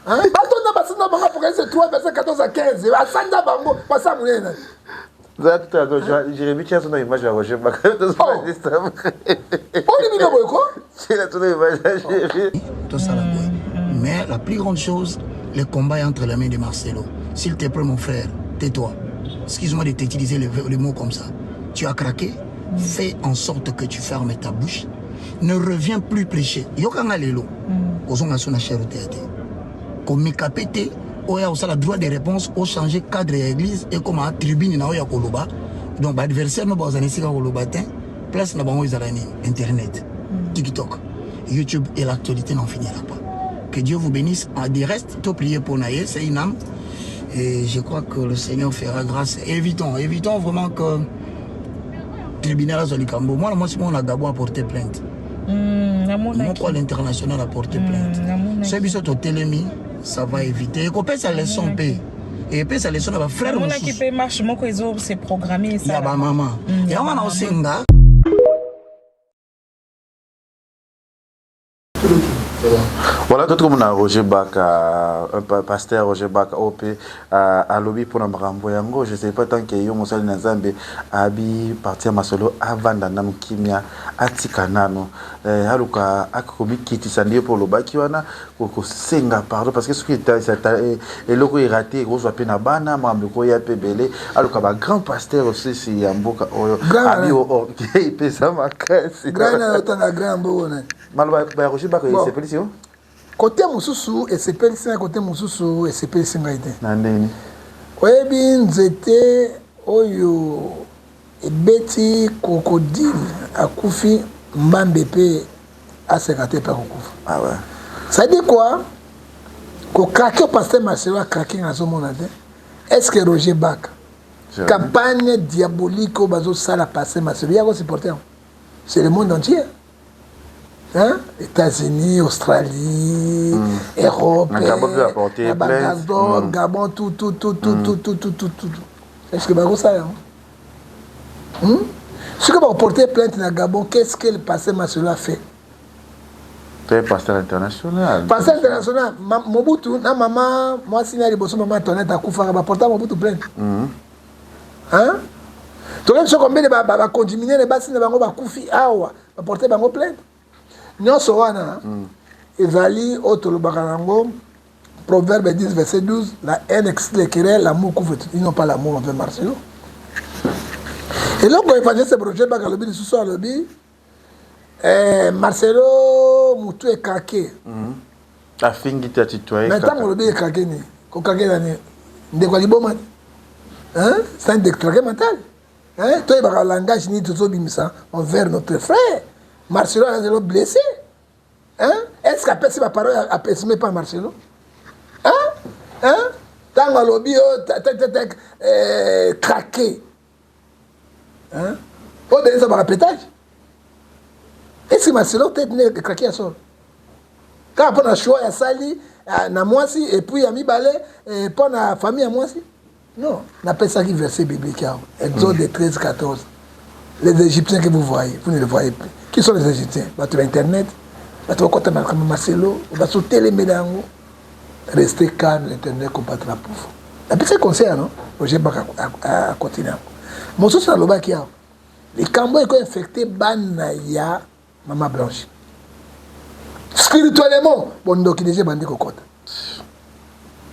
Hein? Batonda basanda bango, Apocalypse 3 verset 14 à 15, basanda bango. Pasteur ya monene nani? Za tout à l'heure, Jérémy, tiens son image ya Roger Bakabi. Oli bino boye ko. Tosala boye. Mais la plus grande chose, le combat est entre les mains de Marcelo. S'il te plaît, mon frère, tais-toi. Excuse-moi de t'utiliser le mot comme ça. Tu as craqué. Fais en sorte que tu fermes ta bouche. Ne reviens plus prêcher. Yokanga lelo. Kozonga so na chair te te. Komeka pe te oya osala droit de réponse o changer cadre ya église ekoma tribune na oya koloba. Donc ba adversaire no bazana esika koloba te. Place na bango ezala nini? Internet, TikTok, YouTube et l'actualité n'en finira pas. Que Dieu vous bénisse. En du reste, tout prier pour Naye, c'est une âme. Et je crois que le Seigneur fera grâce. Évitons, évitons vraiment que tribunal azwa likambo. Moi, moi, on a Gabon a porté plainte. Moko à l'international a porté plainte. Soki biso totelemi, ça va éviter. Ekopesa leçon mpe. Epesa leçon na ba frère namonaki mosusu mpe marche moko ezo se programme ya bamama. Yango wana osenga. Voilà, tout comme na Roger Baka, un pasteur Roger Baka OP alobi pona makambo yango, je sais pas tant que yo mosali na Nzambe abi partir masolo avanda nanu kimia atika nanu aluka akomikitisa nde po lobaki wana kosenga pardon parce que soki eloko eraté ekozwa pe na bana makambo ekoya pe ebele aluka ba grand pasteur aussi ya mboka oyo abi orgueil epesa makasi. Grand na otanga grand mboka nani? Maloba ya Roger Baka esepelisi yo? Kote mosusu esepelisi ngai, kote mosusu esepelisi ngai te. Na ndeni? Oyebi nzete oyo ebeti crocodile akufi, mbambe pe aseka te pe akokufa. Ah ouais. Ça dit quoi? Ko craquer pasteur Marcelo a craquer nazomona te. Est-ce que Roger Baka campagne diabolique oyo bazosala pasteur Marcelo ya ko supporter? C'est le monde entier. Hein? États-Unis, Australie, Europe, Gabon, Gabon, tout, tout, tout, tout, tout, tout, tout, tout, tout. Est-ce que bah ça, hein? Ce que va porter plainte na Gabon, qu'est-ce que le pasteur Marcelo a fait? C'est pasteur international. Pasteur international, Mobutu, na maman, moi si na liboso maman Antoinette akufa, ba porter Mobutu plainte. Hein? Toyebi soki combien ba ba condamné les basi na bango bakufi awa, ba porter bango plainte. Nyonso wana ezali oyo tolobaka nango Proverbe 10 verset 12, la haine excite les querelles, l'amour couvre tout. Ils n'ont pas l'amour envers Marcelo. Et là, évangéliste Roger Baka alobi lisusu alobi Marcelo mutu ekake. Afingi te atitoye. Mais ntango olobi ekake nini? Kokake nani? Ndeko ya liboma hein? C'est un détraqué mental. Hein? Toyebaka langage nini tozobimisa envers notre frère. Marcelo azali blessé. Hein? Est-ce qu'apesi ba parole apesime pas Marcelo? Hein? Hein? Tango alobi oh craqué. Hein? Oh denisa ba répétage. Est-ce que Marcelo tête ne craqué ya solo? Kaka pona choix ya sali na mwasi et puis ya mibale pona famille ya mwasi? Non, napesaki verset biblique awa. Exode 13 14. Les Égyptiens que vous voyez, vous ne les voyez plus. Qui sont les Égyptiens? Bato ya internet, bato bakota makambo Marcelo, bazotelemela yango. Restez calme, l'internet combattra pour vous. Napesaki conseil non? Roger Baka akontinue yango. Mosusu nalobaki awa, likambo eko infecte bana ya Mama Blanche. Spirituellement, bondoki déjà bandi kokota.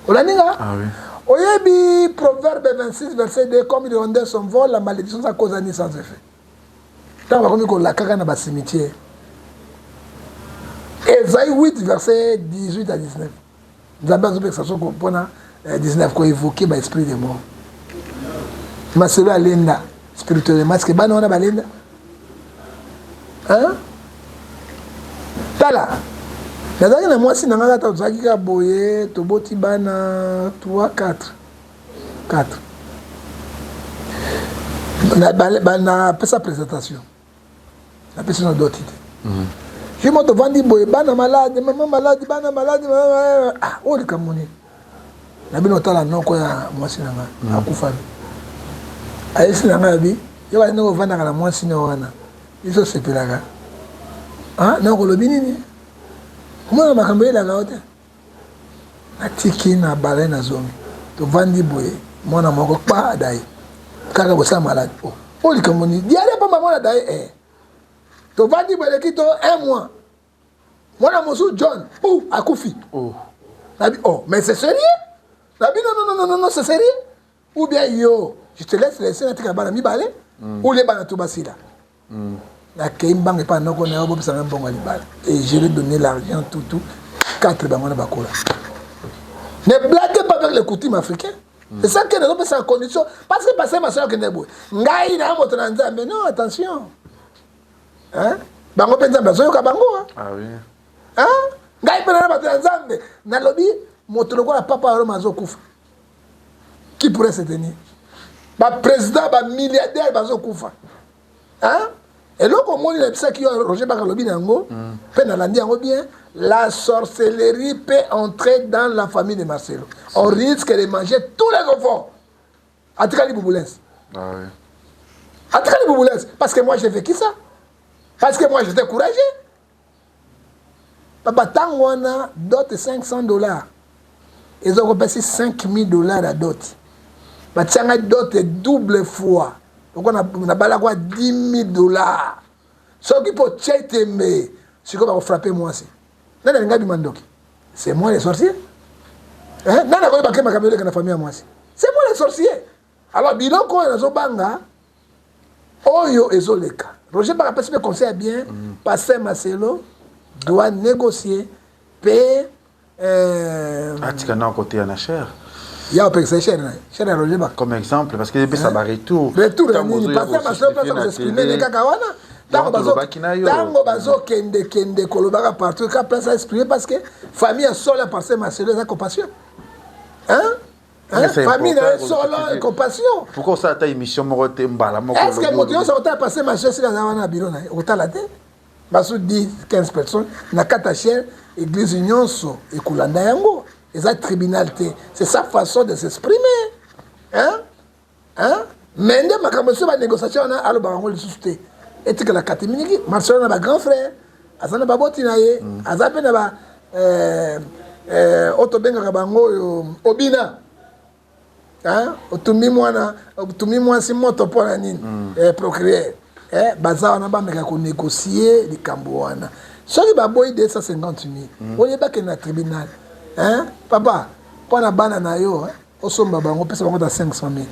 Olandi nga? Ah oui. Oyebi Proverbe 26 verset 2, comme il rendait son vol, la malédiction sans cause ni sans effet. Tant bakomi kolakaka na ba cimetière. Esaïe 8 verset 18 à 19. Nzambe azopekisa soko mpona 19 ko évoquer ba esprit de mort. Maselo alenda spirituellement, est-ce que bana wana balenda? Hein? Tala. Nazalaki na mwasi na ngai kaka tozalaki kaka boye toboti bana 3 4 4 na pesa présentation napesi na doti te. Je moto tovandi boye bana malade, mama malade, bana malade, ah oyo likambo nini? Na bino otala noko ya mwasi na ngai akufami. Ayesi na ngai abi yo bali ndenge ovandaka na mwasi na wana biso osepelaka. Ah noko olobi nini? Omona makambo eyelaka yo te. Natiki na balai na zongi tovandi boye mwana moko kpa adaye kaka bosala malade. Oh oyo likambo nini? Diarrhée pamba mwana adaye eh. Tovandi boye eleki to un mois. Mwana mosusu John, pou akufi. Oh. Nabi, oh, mais c'est sérieux? Nabi, non, non, non, non, non, c'est sérieux? Ou bien yo, je te laisse laisser natika bana mibale, ou les bana tout basila. Nakei mbanga epai noko na yo, bopesa ngai mbongo ya libala. Et je lui ai donné l'argent, tout, tout. Quatre bango na bakola. Ne blaguez pas avec les coutumes africains. C'est ça que nous avons condition. Parce que pasteur Marcelo akende boye. Ngai na moto na Nzambe. Non, attention. Hein? Bango pe Nzambe azoyoka bango. Hein? Ah oui. Hein? Ngai pe na bato ya Nzambe. Nalobi moto lokola papa Roma azokufa. Qui pourrait se tenir? Ba président, ba milliardaire bazokufa. Hein? Eloko omoni nayebisaki yo Roger Baka alobi na yango mpe nalandi yango bien, la sorcellerie peut entrer dans la famille de Marcelo. On risque de manger tous les enfants. Atikali bubulens. Ah oui. Atikali bubulens. Parce que moi j'ai vécu ça. Parce que moi j'étais courageux. Papa, ntango wana dot $500 eza kopesi $5000 ya dot. Batianga dot double fois. Lokola nabalaka kwa $10 000. Soki mpo tia tembe, sikoyo bakofrappe mwasi. Nani alingi abima ndoki? C'est moi le sorcier. Hein? Nani akoyeba ke makambo eleka na famille ya mwasi? C'est moi le sorcier. Alors biloko oyo nazobanga oyo ezoleka. Roger Baka apesi mpe conseil ya bien. Pasteur Marcelo doit négocier pe atika na côté ya na chair. Ya opekisa chair na chair ya Roger Baka. Comme exemple, parce que epesa ba retour. Retour ya nini? Pasteur Marcelo place ko s'exprimer kaka wana. Ntango bazokendekende kolobaka partout ka place à exprimer, parce que famille ya solo ya pasteur Marcelo eza compassion. Hein? Hein? Famille na ye solo compassion. Pourquoi osala ata émission moko te mbala moko? Est ce que moto nyonso akotala pasteur Marcelo esika aza wana na biro na ye? Okotala te. Basu 10 15 personnes na kati ya chaire, église nyonso ekolanda yango. Eza tribunal te, c'est sa façon de s'exprimer. Hein? Hein? Mais nde makambo so banégociation wana alobaka yango lisusu te, etikala kati mingi. Marcelo na bagrand frère, aza na baboti na ye, aza mpe na ba oyo tobengaka bango oyo obina. Otumbi mwana, otumbi mwasi moto mpo na nini? Procréer. Baza wana, bameka konégocie likambo wana. Soki baboyi 250 000, oyebake na tribunal. Papa, mpo na bana na yo, osomba bango, opesa bango ta 500 000,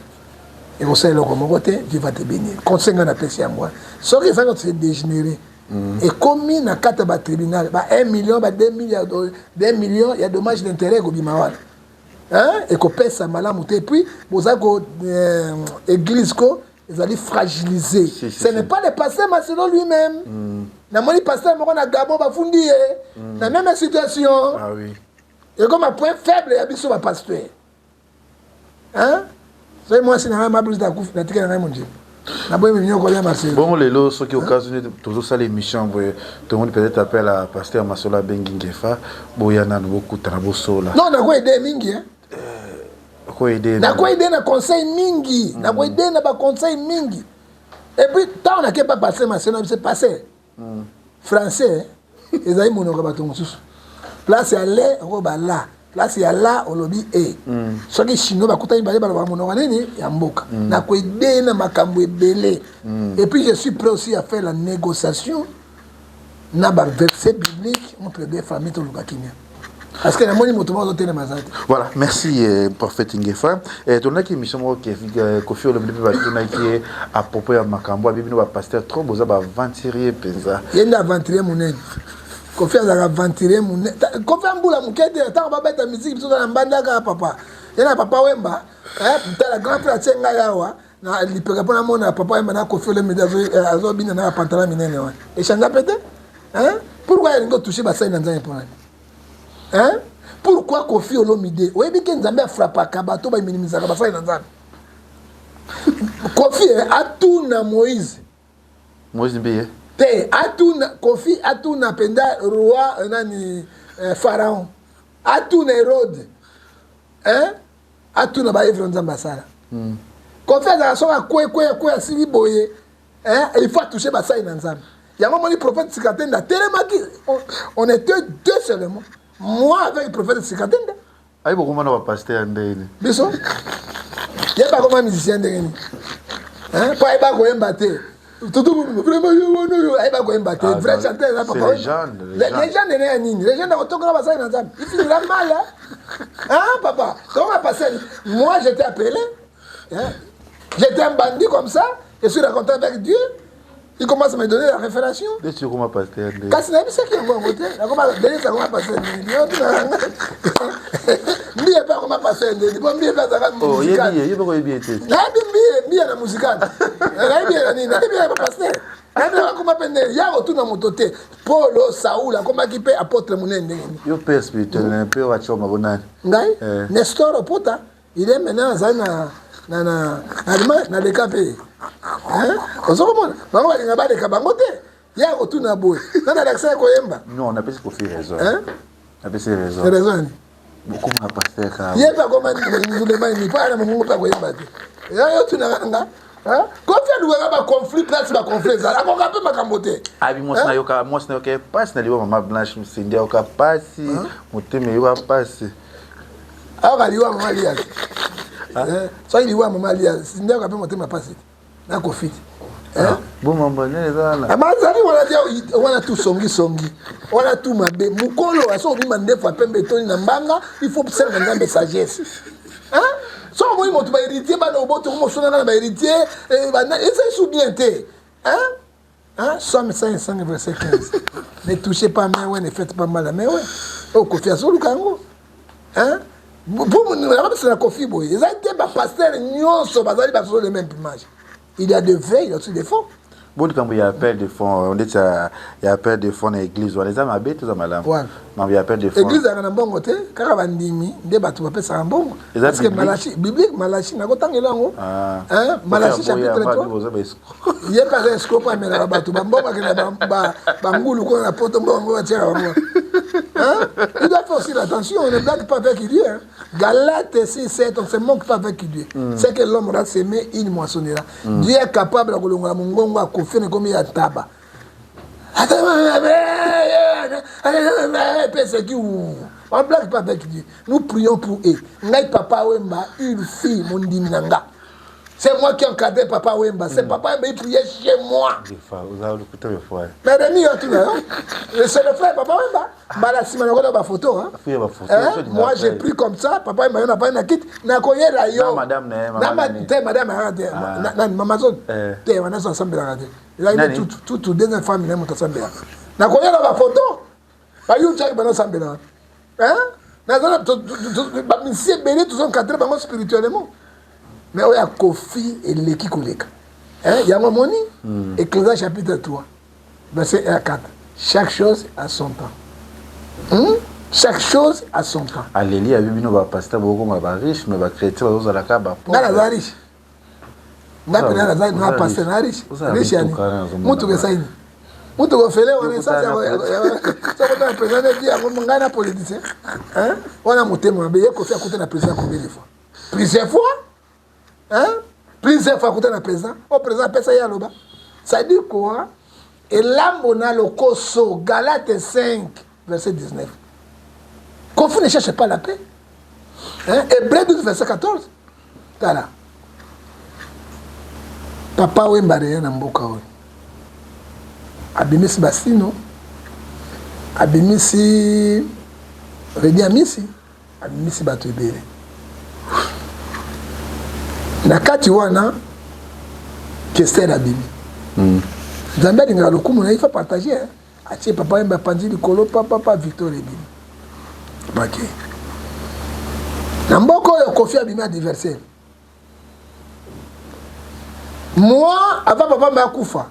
ekosala eloko moko te. Dieu va te bénir. Conseil ngai napesi yango wana. Soki ezalaki se dégénérer, ekomi na kati ya batribunal, ba 1 million, ba 2 millions, 2 millions ya dommage d'intérêt ekobima wana, ekopesa malamu te. Et puis boza ko église ko ezali fragilisé. Si, si, Ce n'est pas le pasteur Marcelo lui-même. Namoni pasteur moko na Gabon, bafundi ye na même situation. Ah oui. Ekoma point faible ya biso bapasteur. Hein? Soki mwasi na ngai mablusi akufi, natikali na ngai mondimi, naboyi minyoko ya Marcelo. Bongo lelo soki occasion neti tozosala émission boye, tomoni peut-être appel à pasteur Masolo, abengi Ngefa, boya nanu bokutana, bosola. Non, nakoaider mingi, hein. Okoaider? Nakoaider na conseil mingi, nakoaider na baconseil mingi. Et puis ntango nake pa pasteur Marcelo, na biso pasteur, français ezali monoko ya bato mosusu. Place ya le okoba la, place ya la olobi e. Soki chinois bakutani bale, balobaka monoko nini ya mboka. Nakoaider na makambo ebele. Et puis je suis prêt aussi à faire la négociation na baverset biblique entre deux familles, toluka kimia, parce que namoni moto moko azotelema aza te. Voilà, merci prophète Ngefa. Tolingaki émission moko Kofi Olomide mpe batunaki ye à propos ya makambo abi bino bapasteur trop boza baaventurier mpenza. Ye nde aventurier monene. Kofi azalaka aventurier monene. Kofi ambula moke te. Ntango babeta misiki, biso na mbandaka, papa ye na Papa Wemba. Tala, grand frère atie ngai awa na lipeka mpo namona Papa Wemba na Kofi Olomide azobina na bapantalon minene wana. Echanga mpe te. Pourquoi alingi otouche basali na Nzambe? Mpo nani? Hein? Pourquoi Kofi Olomide? Oyebi ke Nzambe afrapaka bato baminimisaka basali na Nzambe. Kofi atuna Moïse. Moïse Mbiye. Te, atuna Kofi, atuna mpenza roi nani, Pharaon, atuna Hérode, hein? Atuna baœuvre Nzambe asala. Kofi azalaka soki akwekwe akwe asili boye, hein? Il faut atouche basali na Nzambe. Yango moni prophète Sikatenda atelemaki. On était deux seulement, moi avec prophète Sikatenda. Ayi bokomona bapasteur ndeni. Biso ye bakoma musicien ndenge nini? Mpo ayeba koyemba te. Toto vraiment yo wana oyo ayeba koyemba te. Ah, Vrai non, chanteur eza c'est papa. légende, légende. Légende ene ya nini? Légende akotongaka basali na Nzambe. Il finira mal, hein? Hein, papa? Comment passer? Moi, j'étais appelé. Hein? J'étais un bandit comme ça. Je suis raconté avec Dieu. Il commence à me donner la révélation. Nde okoma pasteur nde? Kasi nayebisaki yango yango te. Nakoma Denis, akoma pasteur ndeni. Mbiye mpe akoma pasteur ndeni po Mbiye mpe azalaka musical. Oyebi ye, ye mpe koyebi ye te. Nayebi Mbiye, Mbiye na musical. Nayebi ye na nini? Nayebi ye pasteur. Nayebi akoma mpe ndeni ya kotuna moto te. Polo Saul akomaki mpe apôtre monene ndenge nini? Yo père spirituel na mpe oyo mabo nani? Ngai? Eh. Nestor Opota. Il est maintenant azali na Allemagne. Naleka mpe. Ozokomona bango balinga baleka bango te. Ya kotuna boye, nani alakisa ya koyemba? Non, napesi Kofi raison. Hein? Napesi raison. Raison nini? Bokoma pasteur kaka. Ye mpe akoma nzulema nini mpo ana mongongo mpe akoyemba te. Yo tunaka nga. Kofi alukaka baconflit. Place baconflit ezala, akoka mpe makambo te. Abi mwasi nayoka, mwasi nayoka pasi na liwa mama Blanche Msindi, ayoka pasi motema, eyoka pasi. Ayoka liwa mama Lias. Soki liwa mama Lias nde ayoka mpe motema pasi te na Kofi te. Bomamba nini eza wana? Bazali wana te. Wana tu songisongi, wana tu mabe. Mokolo aso obima ndefu ya pembe etoni na mbanga. Il faut senga Nzambe sagesse. So omoni moto, bahéritier bana oboto komosonaka na bahéritier, eza esu bien te. Hein? Psaume 105 verset 15. Ne touchez pas mes oints, ne faites pas mal à mes oints. Oh, Kofi azoluka yango. Hein? Pour na Kofi boye, eza te bapasteur nyonso bazali baso le même plumage. Il y a de vrais, il y a aussi des faux. Bo likambo ya appel de fonds, ndeti ya appel de fonds na église wana, eza mabe to eza malamu? Wana. Mambo ya appel de fonds. Église ezalaka na mbongo te. Kaka bandimi nde bato bapesaka mbongo. Eza Parce que biblique? Malachi, biblique, Malachi, nakotangela yango. Ah. Hein? Malachi chapitre 3. Boza baescroc. Ye mpe aza escroc mpo amelaka bato bambongo, akenda bangulu kuna na poto, mbongo yango batiaka bango. Hein? Il doit faire aussi l'attention, on ne blague pas avec Dieu. Hein? Galate 6, 7, on ne se moque pas avec Dieu. Ce que l'homme aura semé, il moissonnera. Dieu est capable de kolongola mongongo ya Kofi ekomi ya ntaba. Peseki, on ne blague pas avec Dieu. Nous prions pour eux. Ngai Papa Wemba, une fille, mondimi na nga. C'est moi qui encadrais Papa Wemba. C'est Papa Wemba, il priait chez moi. Oza lokuta befoi. Mais Rémi, yo, tu vois, c'est le frère Papa Wemba. Mbala nsima nakola bafoto. Hein? Fuya bafoto. Hein? Moi, j'ai pris comme ça, Papa Wemba, yo na pas na kit, nakoyela yo. Na madame na ye, mama Na nani? te, madame ayaka te. Nani, mama zone? Eh. Te, wana so asambelaka te. Ezalaki Nani? nde tutu, tutu, deuxième femme na ye moto asambelaka. Nakoyela bafoto. Bayutaki bana asambelaka. Hein? Nazala bamisi ebele, tozo encadrer bango spirituellement. Mais oyo ya Kofi eleki koleka. Hein? Yango moni, Ecclésiaste chapitre 3, verset 1 à 4. Chaque chose a son temps. Chaque chose a son temps. Aleli abi bino bapasteur bokoma bariche, mais bachrétien bazozalaka. Nga naza riche. Nga mpe naza na pasteur na riche. Riche yani. Mutuka esaini. Mutuka ofele wana essence sokota na président neti yango ngai na politicien. Hein? Wana motema mabe. Ye Kofi akuta na président combien de fois? Plusieurs fois. Hein? Plusieurs fois akuta na président. O président apesa ye aloba. Ça dit quoi? Elambo na lokoso. Galate 5 verset 19. Kofi ne cherche pas la paix. Hein? Hébreu 12 verset 14. Tala. Papa Wemba reya na mboka oyo. Abimisi basino, abimisi Redi Amisi, abimisi bato ebele. Na kati wana Kester abimi. Nzambe alingaka lokumu na ye, faut partager. Hein? Atie Papa Wemba, apanzi likolo papapa, victoire ebimi. Bake na mboka oyo, Kofi abimi adversaire. Moi, avant papa mbe akufa,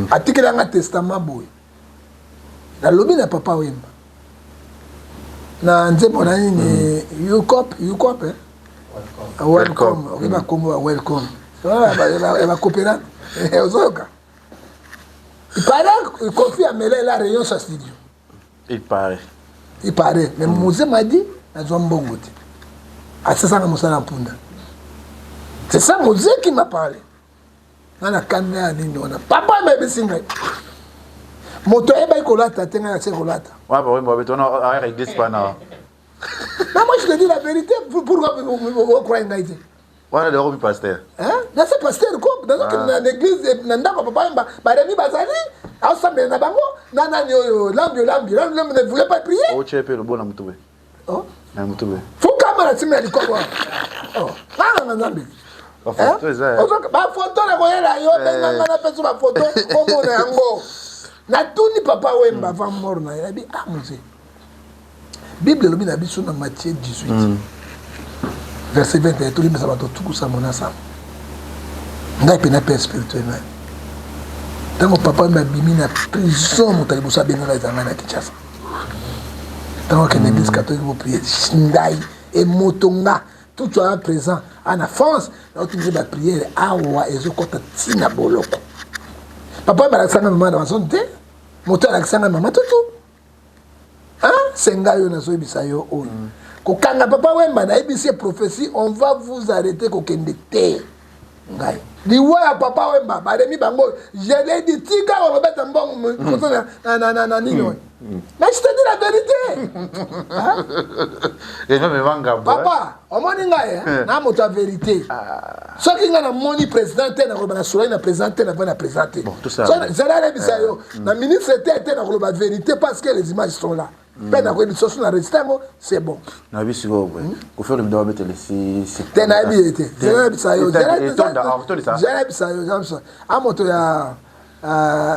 atikelanga testament boye. Nalobi na Papa Wemba na nzembo na nini, ucop, ucop, eh? Welcome, oki bakombo ba welcome ya bakopera. Ozoyoka, il paraît Kofi amela la réunion sa studio. Il paraît. Il paraît, mais Mose m'a dit nazwa mbongo te, asesanga mosala mpunda. C'est ça Mose qui m'a parlé. Nga na kanda ya nini wana? Papa ayebisi ngai moto ayebaki kolata te, ngai nase kolata. Wana Papa Wemba babeto wana ayaka église pana. Mais moi, je te dis la vérité. Pourquoi ocroire ngai te? Wana lelo okomi pasteur. Hein? Nase pasteur ko. Nazokende na église, na ndako ya Papa Wemba, baremi bazali aosambela na bango na nani oyo, Lambi Olambi. Lambi Olambi ne voulait pas prier. Otie mpe lobo na mutu boye. Oh. Na mutu boye. Fukama na nsima ya likobo. Oh. Nganga Nzambe. Bafoto eza. Bafoto na koyela yo, benganga na peso bafoto omona yango. Natuni Papa Wemba avant mort na ye, abi: "Ah mose, Bible elobi na biso na Matthieu 18 verset 21, tolimbisa bato tukusa mona sango." Ngai mpe na père spirituel na ntango Papa Wemba abimi na prison, moto ya liboso abengaka eza ngai na Kinshasa. Ntango akende église catholique koprier, ngai emoto nga tout wana présent ana France, naotindisi baprière awa ezokɔta ntina boloko. Papa Wemba alakisanga mama na Amazone te, moto alakisanga mama tutu se ngai oyo nazoyebisa yo oyo. Kokanga Papa Wemba, nayebisi ye prophétie: "On va vous arrêter, kokende te." Ngai liwa ya Papa Wemba, baremi bango, je l'ai dit: "Tika kolobeta mbongo koso na nini oyo." Mais je te dis la vérité. Papa, omoni ngai na moto ya vérité. Soki ngai namoni président te, nakoloba na solai na président te, nava na président te, zela alebisa yo na ministre te te, nakoloba vérité parce que les images sont là. Mpe nakoyebi soso na registre yango, c'est bon. Nayebi sikoyo boye, Kofi Olomide babetele. Te, nayebi ye te. Zela yebisa yo, zela yebisa yo, a moto ya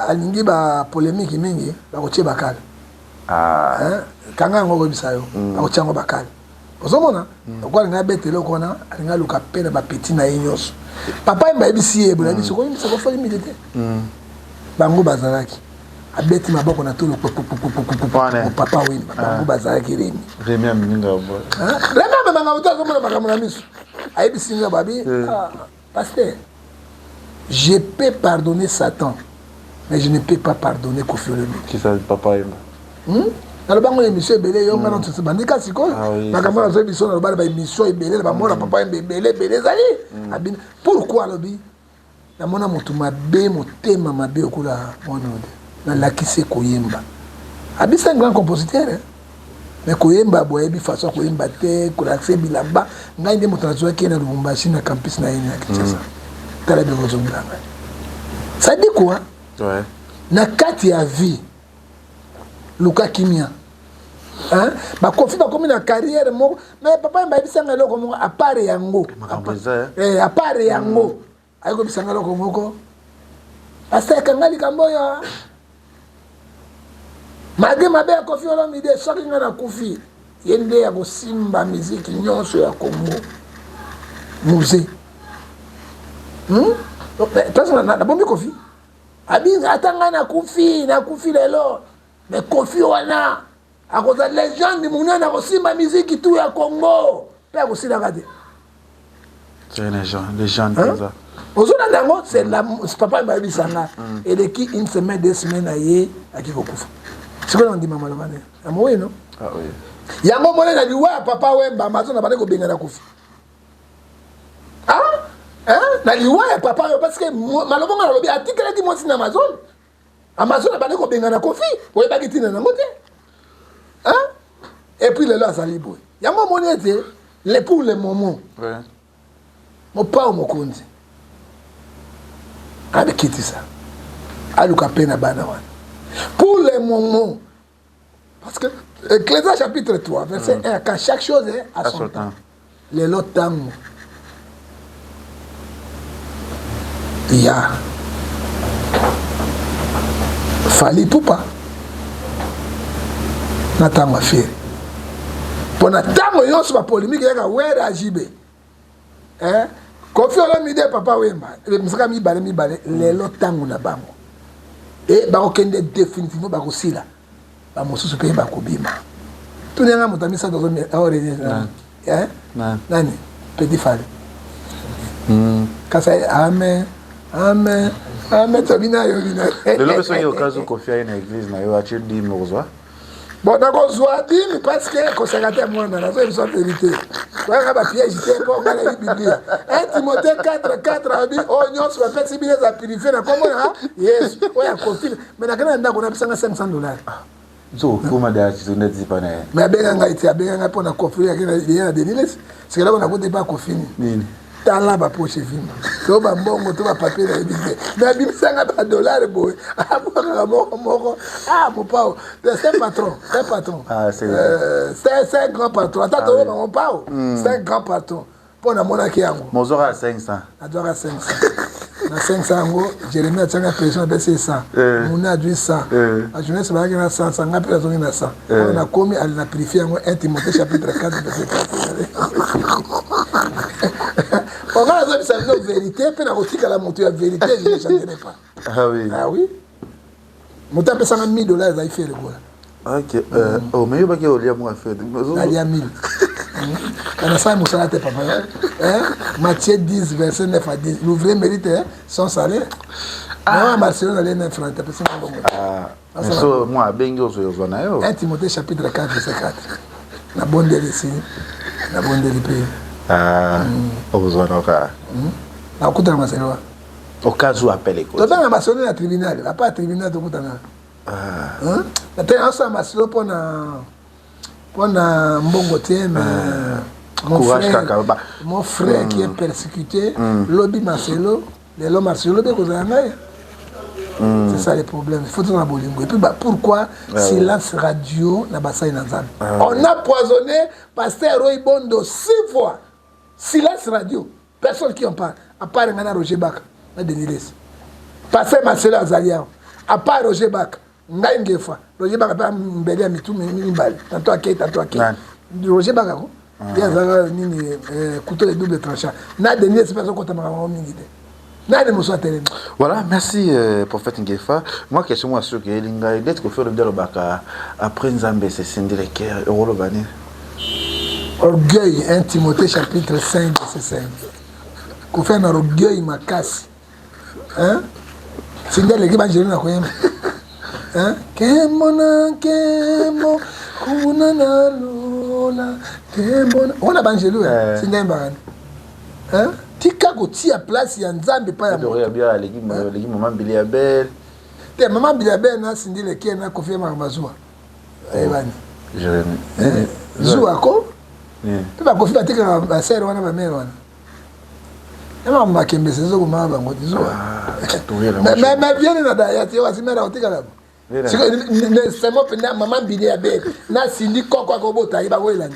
alingi bapolémique mingi, bakotie bakale. Kanga yango, koyebisa yo, bakotia yango bakale. Ozomona lokola alingi abeta eloko wana, alingi aluka mpe na bapeti na ye nyonso. Papa Wemba ayebisi ye boye, ayebisi koyebisa Kofi Olomide te. Bango bazalaki, abeti maboko na tolo. Papa Wemba, bango bazalaki Remi. Remi amemanga moto azomona makambo na miso. Ayebisi nga babi: "Pasteur, je peux pardonner Satan, mais je ne peux pas pardonner Kofi Olomide." Papa Wemba. Nalobango na émission ebele. Yo nga na bandika sikoyo makambo nazoyi biso, naloba na baémission ebele na bamona Papa Wemba ebele ebele ezali abina. Pourquoi? Alobi: "Namona moto mabe, motema mabe okola mwana oyo. Nalakisi koyemba, abisa un grand compositeur, mais koyemba boye, ayebi façon ya koyemba te, kolakisa bilamba. Ngai nde moto nazwaki ye na Lubumbashi, na campus na ye na Kinshasa. Tala biloko ozongela ngai." Ça dit quoi? Na kati ya vie, luka kimia. Bakofi bakomi na carrière moko, mais Papa bayebisanga eloko moko à part yango, à part yango ayekobisanga eloko moko: "Asekanga likambo oyo, malgré mabe ya Kofi Olomide, soki ngai nakufi, ye nde ya kosimba miziki nyonso ya Congo." Musée place nabombi Kofi abinga, ata ngai nakufi, nakufi lelo, mais Kofi wana akozala légende monene, akosimba miziki tu ya Congo mpe akosilaka te. Ozolanda yango, c'est la papa bayebisanga eleki une semaine, 2 semaines na ye aki kokufa. Sikoyo ndima maloba nde ya mowino yango mone na liwa ya Papa Wemba, Amazon abandi kobengana Kofi na liwa ya Papa Wemba, parce que maloba nga nalobi, atikalaki mwasi na Amazon. Amazon abandi kobengana Kofi, oyebaki ntina nango te. Et puis lelo azali boye. Yango omoni ete le pour le moment, mopao mokonzi abikitisa, aluka mpe na bana wana pour le moment, parce que Ecclésiaste chapitre 3 verset 1, quand chaque chose est à son temps. Lelo ntango ya Fally Ipupa na ntango ya Ferre, mpo na ntango nyonso bapolémique eyaka Wera, ajibe, Kofi Olomide, Papa Wemba, misaka mibale mibale. Lelo ntango na bango e bakokende définitivement, bakosila, bamosusu mpe bakobima. Tunanga moto ya misato nani? Petit Fally. Kasi amen, amen, amen, tobina yo bina. Lelo mpe soki okazi Kofi aye na église na yo, atie dîme, okozwa? Bon, nakozwa dîme parce que kosaka te. Mwana, nazoyebisa vérité, koyaka bapiège te, mpo ngai nayebi Biblia. 1 Timothée 4 4 abi: "Oyo nyonso bapesi bino eza purifie na kombo na Yesu." Oyo akofi, mais nakende na ndako, napesanga 500 $. So okoma neti pa na ye. Mais abenga ngai te, abenga ngai mpo na Kofi ye na Denis. Sekelako nakote mpe akofini. Nini? Tala ba poche evimba to ba mbongo to ba papier nayebi te mais abimisanga ba dollar boye abwakaka moko moko. Ah, mopao, c'est un patron, c'est un patron. Ah, c'est c'est un grand patron. Ata toloba mopao, c'est un grand patron mpo namonaki yango. Mozwaka 500? Nazwaka 500. Na 500 yango, Jérémie atianga pression, apesi ye 100, muna azwi 100, bajournaliste bazalaki na 100, 100, nga mpe nazongi na 100. Oyo nakomi ali na purifie yango, 1 Timothée chapitre 4 verset 4. Onga nazobisa bino vérité mpe nakotikala moto ya vérité, je ne changerai pas. Ah oui. Ah oui, moto apesanga 1000 dollars ezali Ferre Gola. Ok, oh, mais yobaki olia mwa Ferre. Nalia 1000, nasala mosala te papa, hein? Matthieu 10 verset 9 à 10, l'ouvrier mérite, hein, son salaire. Ah, Marcelo, nalia 9 francs te, apesanga mbongo. Ah, so mwa abengi ozwa na yo. 1 Timothée chapitre 4 verset 4, nabondeli si nabondeli mpe. Ah, okozwa noka. Nakokutana Marcelo wa Au cas où appel ekoti. Tobenga Marcelo na tribunal, apa tribunal tokutana te. Asala Marcelo mpona mbongo te, mais mon Courage. frère, Kaka mon frère qui est persécuté, lobi Marcelo, lelo Marcelo, lobi ekozala ngai. C'est ça le problème, il faut tozala bolingo. Et puis bah, pourquoi silence radio na basali na Nzambe? On a poisonné pasteur Roy Bondo six fois, silence radio, personne qui en parle à part ngai na Roger Baka na Denis Lesi. Pasteur Marcelo azali awa, à part Roger Baka, ngai Ngefa, Roger Baka mpe mbeli ya mitu mibale, tantôt akei, tantôt akei. Nani? Roger Baka ko ye azalaka nini, couteau de double tranchant. Na Denis Lesi mpe azokota makambo mingi te. Nani mosu atelemi? Voilà, merci prophète Ngefa. Moi, question moi sûr que elinga ndeti Koffi Olomide alobaka après Nzambe c'est Cindy Le Cœur. Okoloba nini? Orgueil, 1 Timothée chapitre 5 verset 5. Koffi na orgueil makasi, hein? Cindy aleki banjeli na koyemba, hein? Nkembo na nkembo kuna na lola, nkembo wana banjeli oyo. Cindy ayembaka ni, hein? Tika kotia place ya Nzambe epai ya moto. Aleki aleki mama Mbili ya Belle. Te, mama Mbili ya Belle na Cindy Le Cœur na Koffi makambo azwa ayebani. Jérémy. Zuwa ko mpe bakofi batekaka basere wana, bamere wana ya makambo bakembesa ezokomaka bango te, zuwa. Mais viene na daya te, wasi mere akotikala semo mpenza. Mama Mbili ya Bele na Cindy koko akobota ye, bakoyelani,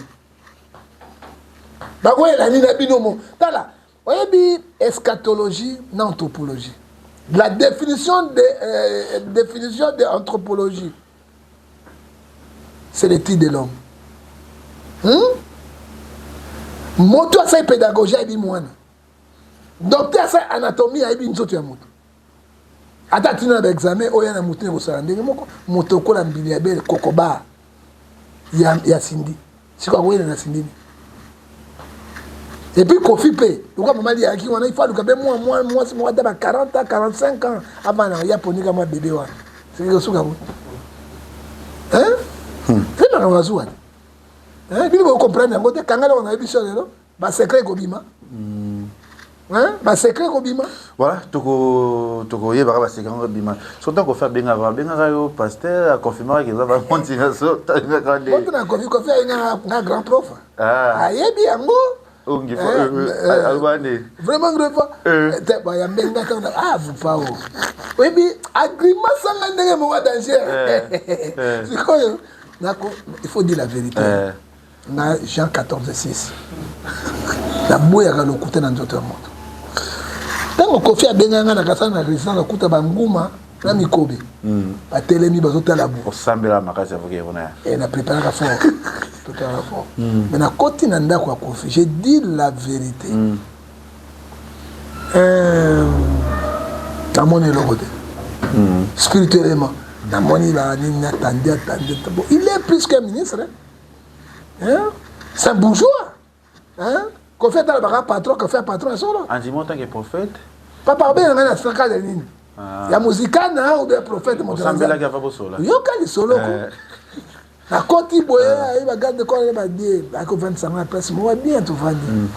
bakoyelani na bino mo. Tala, oyebi eschatologie na anthropologie, la définition de anthropologie, c'est l'étude de l'homme, Moto asali pédagogie ayebi mwana, docteur asali anatomie ayebi nzoto ya moto. Ata ntina na baexamen oyo ya na motu ekosala ndenge moko, moto okola Mbili ya Bele kokoba ya Cindy, sikoyo akoyela na Cindy. Et puis Koffi mpe lokola mama liayaki wana, il faut aluka mpe mwa mwasi moko ata ba 40 ans, 45 ans avant na ya ponika mwa bébé wana. Soki kosuka bo te, makambo azuwa te, bino bocomprendre yango te. Kanga eloko nayebi biso lelo, basecret ekobima, basecret ekobima. Voilà, tokoyebaka basecret yango ebima. So ntango Koffi abengaka yo pasteur, aconfirmaka eza vraiment ntina so talingaka nde. Moto na Koffi, Koffi aye nga grand prof, ayebi yango. Aloba nde. Vraiment Ngefa te bayambenga ntango ah vupao oyebi agrimasanga ndenge moko ya danger. Sikoyo il faut dire la vérité na Jean 14 6, naboyaka lokuta na nzoto ya moto. Ntango Koffi abengaka nga na kasala na résidence, akuta banguma na mikobe batelemi bazotala bo. Osambela makasi avoke kuna. Na préparaka fort, préparaka fort. Mais nakoti na ndako ya Koffi, j'ai dit la vérité, namoni eloko te spirituellement, namoni banini, atandi atandi. Bon, il est plus qu'un ministre, hein? C'est un bourgeois, hein? Koffi atalabaka patron, Koffi ya patron ya solo. Andimi en tant que prophète. Papa obenga ngai na cadre nini? Ya muzikana ou bien prophète? Osambelaki ava bosola. Yoka lisolo ko nakoti boye, aye bagarde corps ye badie akovandisa ngai place moko bien, tovandi.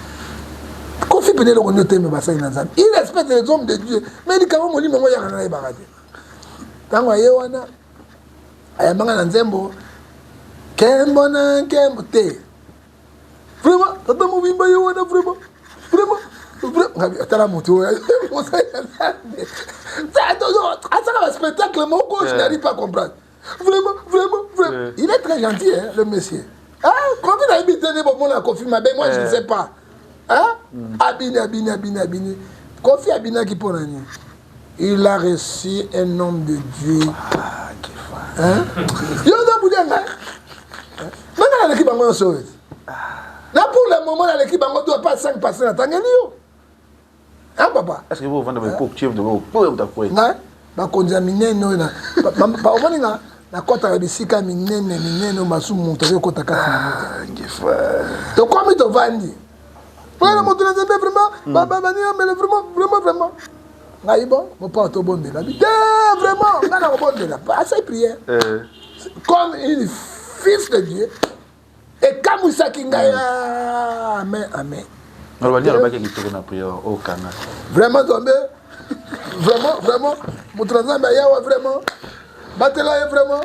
Koffi pene eloko nio te, me basali na Nzambe, il respecte les hommes de Dieu. Mais likambo molimo yango yaka, nayebaka te. Ntango aye wana, ayambanga na nzembo nkembo na nkembo te. Vraiment, tata mobimba ye wana, vraiment, vraiment. Tala moto oyo mosali ya Nzambe asala baspectacle moko, je n'arrive pas à comprendre vraiment, vraiment, vraiment. Il est très gentil, hein, le monsieur. Ah, Kofi, nayebi te nde bomona Kofi mabe, moi je ne sais pas, hein? Abini, abini, abini, abini. Kofi abinaki mpo na nini? Il a reçu un homme de Dieu. Hein? Yo oza budenga nanga, naleki bango nyonso oyo na pour le moment naleki bango to pas 5 passé, natangeli yo, hein, papa. Est-ce que vous vendez des chef de vous? Ngai bakonzi ya minene oyo omoni nga nakɔtaka bisika minene minene oyo masumu moto akoki okɔta kati na moto. Tokomi, tovandi mpona moto na Nzambe, vraiment baniyambele, vraiment, vraiment, vraiment. Ngai bon mopao, tobondela bi te, vraiment ngai na kobondela asai prière comme une fils de Dieu. Ekamwisaki ngai. Amen, amen. Alobaki, alobaki kitoko na prière okanga. Vraiment Nzambe, vraiment, vraiment, moto na Nzambe ayawa, vraiment batela ye, vraiment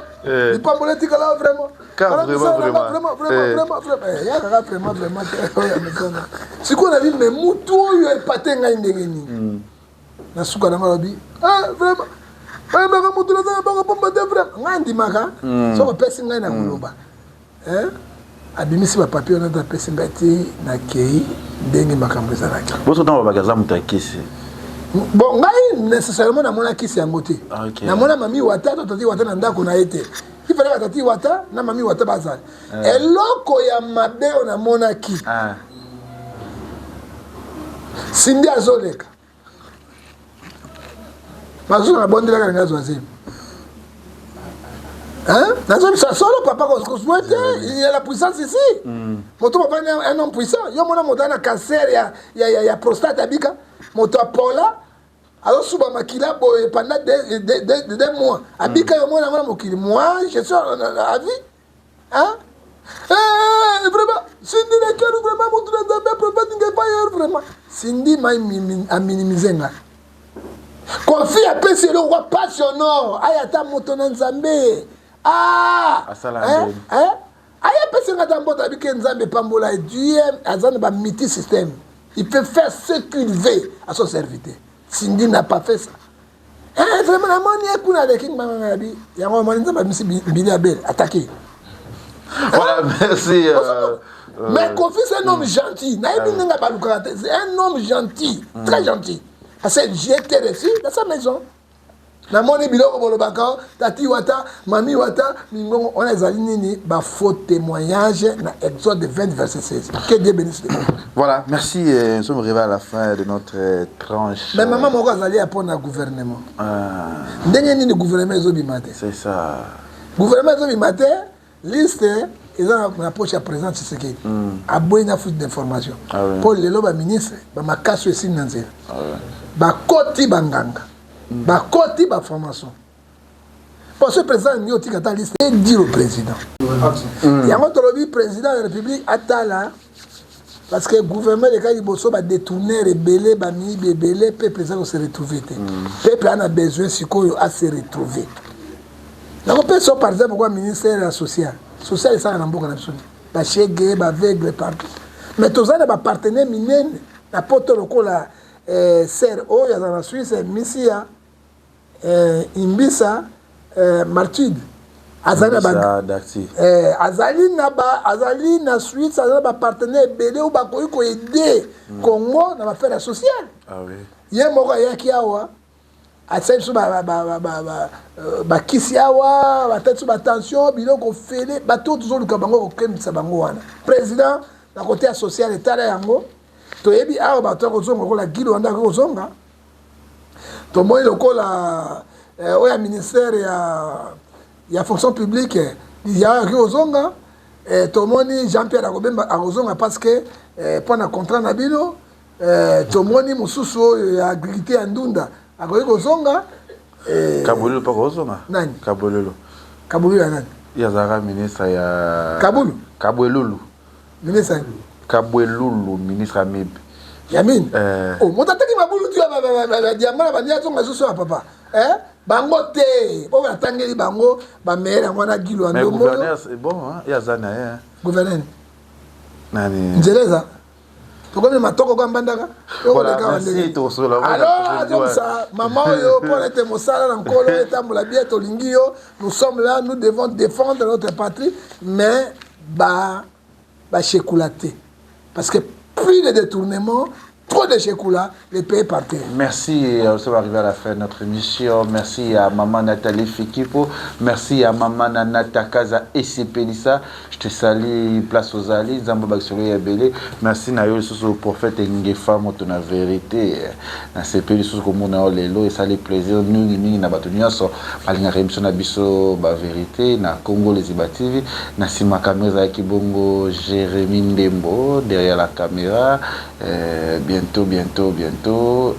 lipambola etikala, vraiment. Vraiment, vraiment, vraiment, vraiment, ya kaka vraiment, vraiment te oyo ya mesana. Sikoyo nabi me mutu oyo epate ngai ndenge nini? Na suka nango alobi: vraiment bayebaka moto na Nzambe baka pomba te. Vraiment ngai ndimaka soki opesi ngai na koloba. Abimisi bapapier wana te, apesi ngai ti nakei ndenge makambo ezalaki. Boso ntango babaki aza moto ya kisi? Bon, ngai nécessairement namona kisi yango te. Namona mami wata to tati wata na ndako na ye te. Ifale batati wata na mami wata bazala. Eloko ya mabe oyo namonaki, Sindi azoleka masusu nabondelaka na ngai azwa zemi. Nazobisa solo, papa, kosue te, il y a la puissance ici. Moto papa, un homme puissant. Yo mona moto ana cancer ya prostate abika, moto apola azosuba makila boye pendant 2 mois abika. Yo mona yango na mokili? Moi, je suis à vie, hein? Eh, vraiment Sindi lekeru, vraiment motu na Nzambe, prophète Ngefa ye, vraiment Sindi mai aminimize ngai. Kofi apesi eloko kwa pasi honor aya ata moto na Nzambe. Ah! Eh? Aya apesi nga ata mboto abike. Nzambe epambola. Dieu aza na bamiti système, il peut faire ce qu'il veut à son serviteur. Sindi n'a pas fait ça. Eh, vraiment namoni ye kuna aleki nganga yabi yango. Amoni Nzambe abimisi mbili abele attaqué. Voilà, merci. Mais Kofi, c'est un homme gentil. Nayebi ndenge balukaka te. C'est un homme gentil, très gentil, parce que j'ai été reçu dans sa maison. Namoni biloko bolobaka tati wata, mami wata, mingongo wana ezali nini? Bafaux témoignage na Exode 20 verset 16. Que Dieu bénisse le. Voilà, merci. Nous sommes arrivés à la fin de notre tranche. Mais mama moko azali ya mpo na gouvernement. Ndenge nini gouvernement ezobima te? C'est ça. Gouvernement ezobima te, liste eza na poche ya président Tshisekedi. Aboyi na fuite d'information. Mpo lelo baministre bamakasi oyo esili na nzela, bakoti banganga, bakoti baformation. Parce que président alingi otika ata liste et dire au président yango. Tolobi président ya République atala, parce que gouvernement eleka liboso, badétourner ebele, bamiyibi ebele. Peuple eza kose retrouver te. Peuple ana besoin sikoyo ase retrouver. Nakopesa par exemple kwa ministère ya social. Social esala na mboka na biso te, bashege, baaveugle partout. Mais toza na bapartenaire minene na poto lokola ser oyo aza na Suisse, Misia Imbisa Martude, azali na azali na ba azali na Suisse, azali na bapartenaire ebele oyo bakoki koaider Congo na baaffaire ya sociale. Ye moko ayaki awa, asali biso bakisi awa, batali biso batension, biloko fele. Bato oyo tozoluka bango kokembisa bango wana, président, na côté ya social etala yango. Toyebi awa bato ya kozonga lokola Gilo wanda akoki kozonga. Tomoni lokola oyo ya ministère ya fonction publique ya akoki kozonga. Tomoni Jean Pierre akobemba akozonga parce que mpo na contrat na bino. Tomoni mosusu oyo ya agriculture ya Ndunda akoki kozonga. Kabululu mpo akozonga. Nani? Kabululu. Kabululu ya nani? Ye azalaka ministre ya Kabulu. Kabwelulu. Ministre? Kabwelulu, ministre ya MIB. Ya mine? Oh, moto ateki mabulu tu ya diamant na bandi azonga lisusu ya papa. Bango te po batangeli bango bameyele yango wana Gilo ya Ndombo. Bon, ye aza na ye. Gouverneur? Nani? Nzela eza. Tokomi matoko kwa mbandaka. Alors azongisa mama oyo mpo na ete mosala na nkolo etambola bien, tolingi yo. Nous sommes là, nous devons défendre notre patrie, mais ba bashekula te, parce que plus de détournement, trop de shekula, le pays par terre. Merci, nous sommes arrivés à la fin de notre émission. Merci à maman Nathalie Fikipo. Merci à maman Nana Takaza Esepelisa. Je te salue, place aux alliés, Nzambo Baksolo Yabele. Merci na yo lisusu prophète Ngefa moto na vérité. Na sepeli lisusu komona yo lelo, esali plaisir mingi mingi na bato nyonso balingaka émission na biso ba vérité na Congo Liziba TV. Na nsima caméra ezalaki bongo Jérémy Ndembo derrière la caméra. Bientôt, bientôt, bientôt,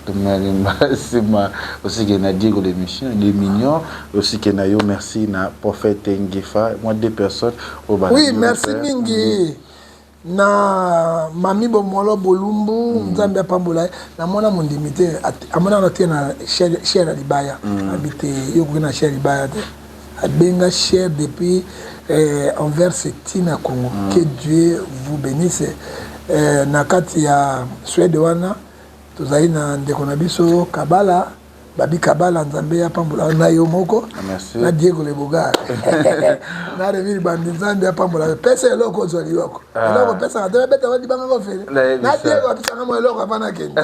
tomalemba nsima aussi ke na Diego l'émission, les mignons aussi ke na yo. Merci na prophète Ngefa, moi deux personnes oyo balandi. Oui, merci mingi na mami Bomolo Bolumbu. Nzambe apambola ye. Namona mondimi te, amonaka te na chaire ya libaya. Abi te, yo okoki na chaire ya libaya te. Abenga chaire depuis Anvers tina Congo. Que Dieu vous bénisse. Na kati ya Suède wana tozali na ndeko na biso Kabala Babi Kabala, Nzambe apambola na yo moko. Merci. Na Diego Lebogar, na Remi Bandi, Nzambe apambola. Pesa eloko, ozwa liloko. Eloko opesaka te, babeta balibanga kofele. Nayebisa. Na Diego apesanga mo eloko avant nakende.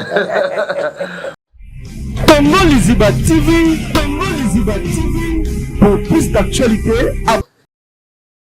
Congo Liziba TV, Congo Liziba TV, pour plus d'actualités.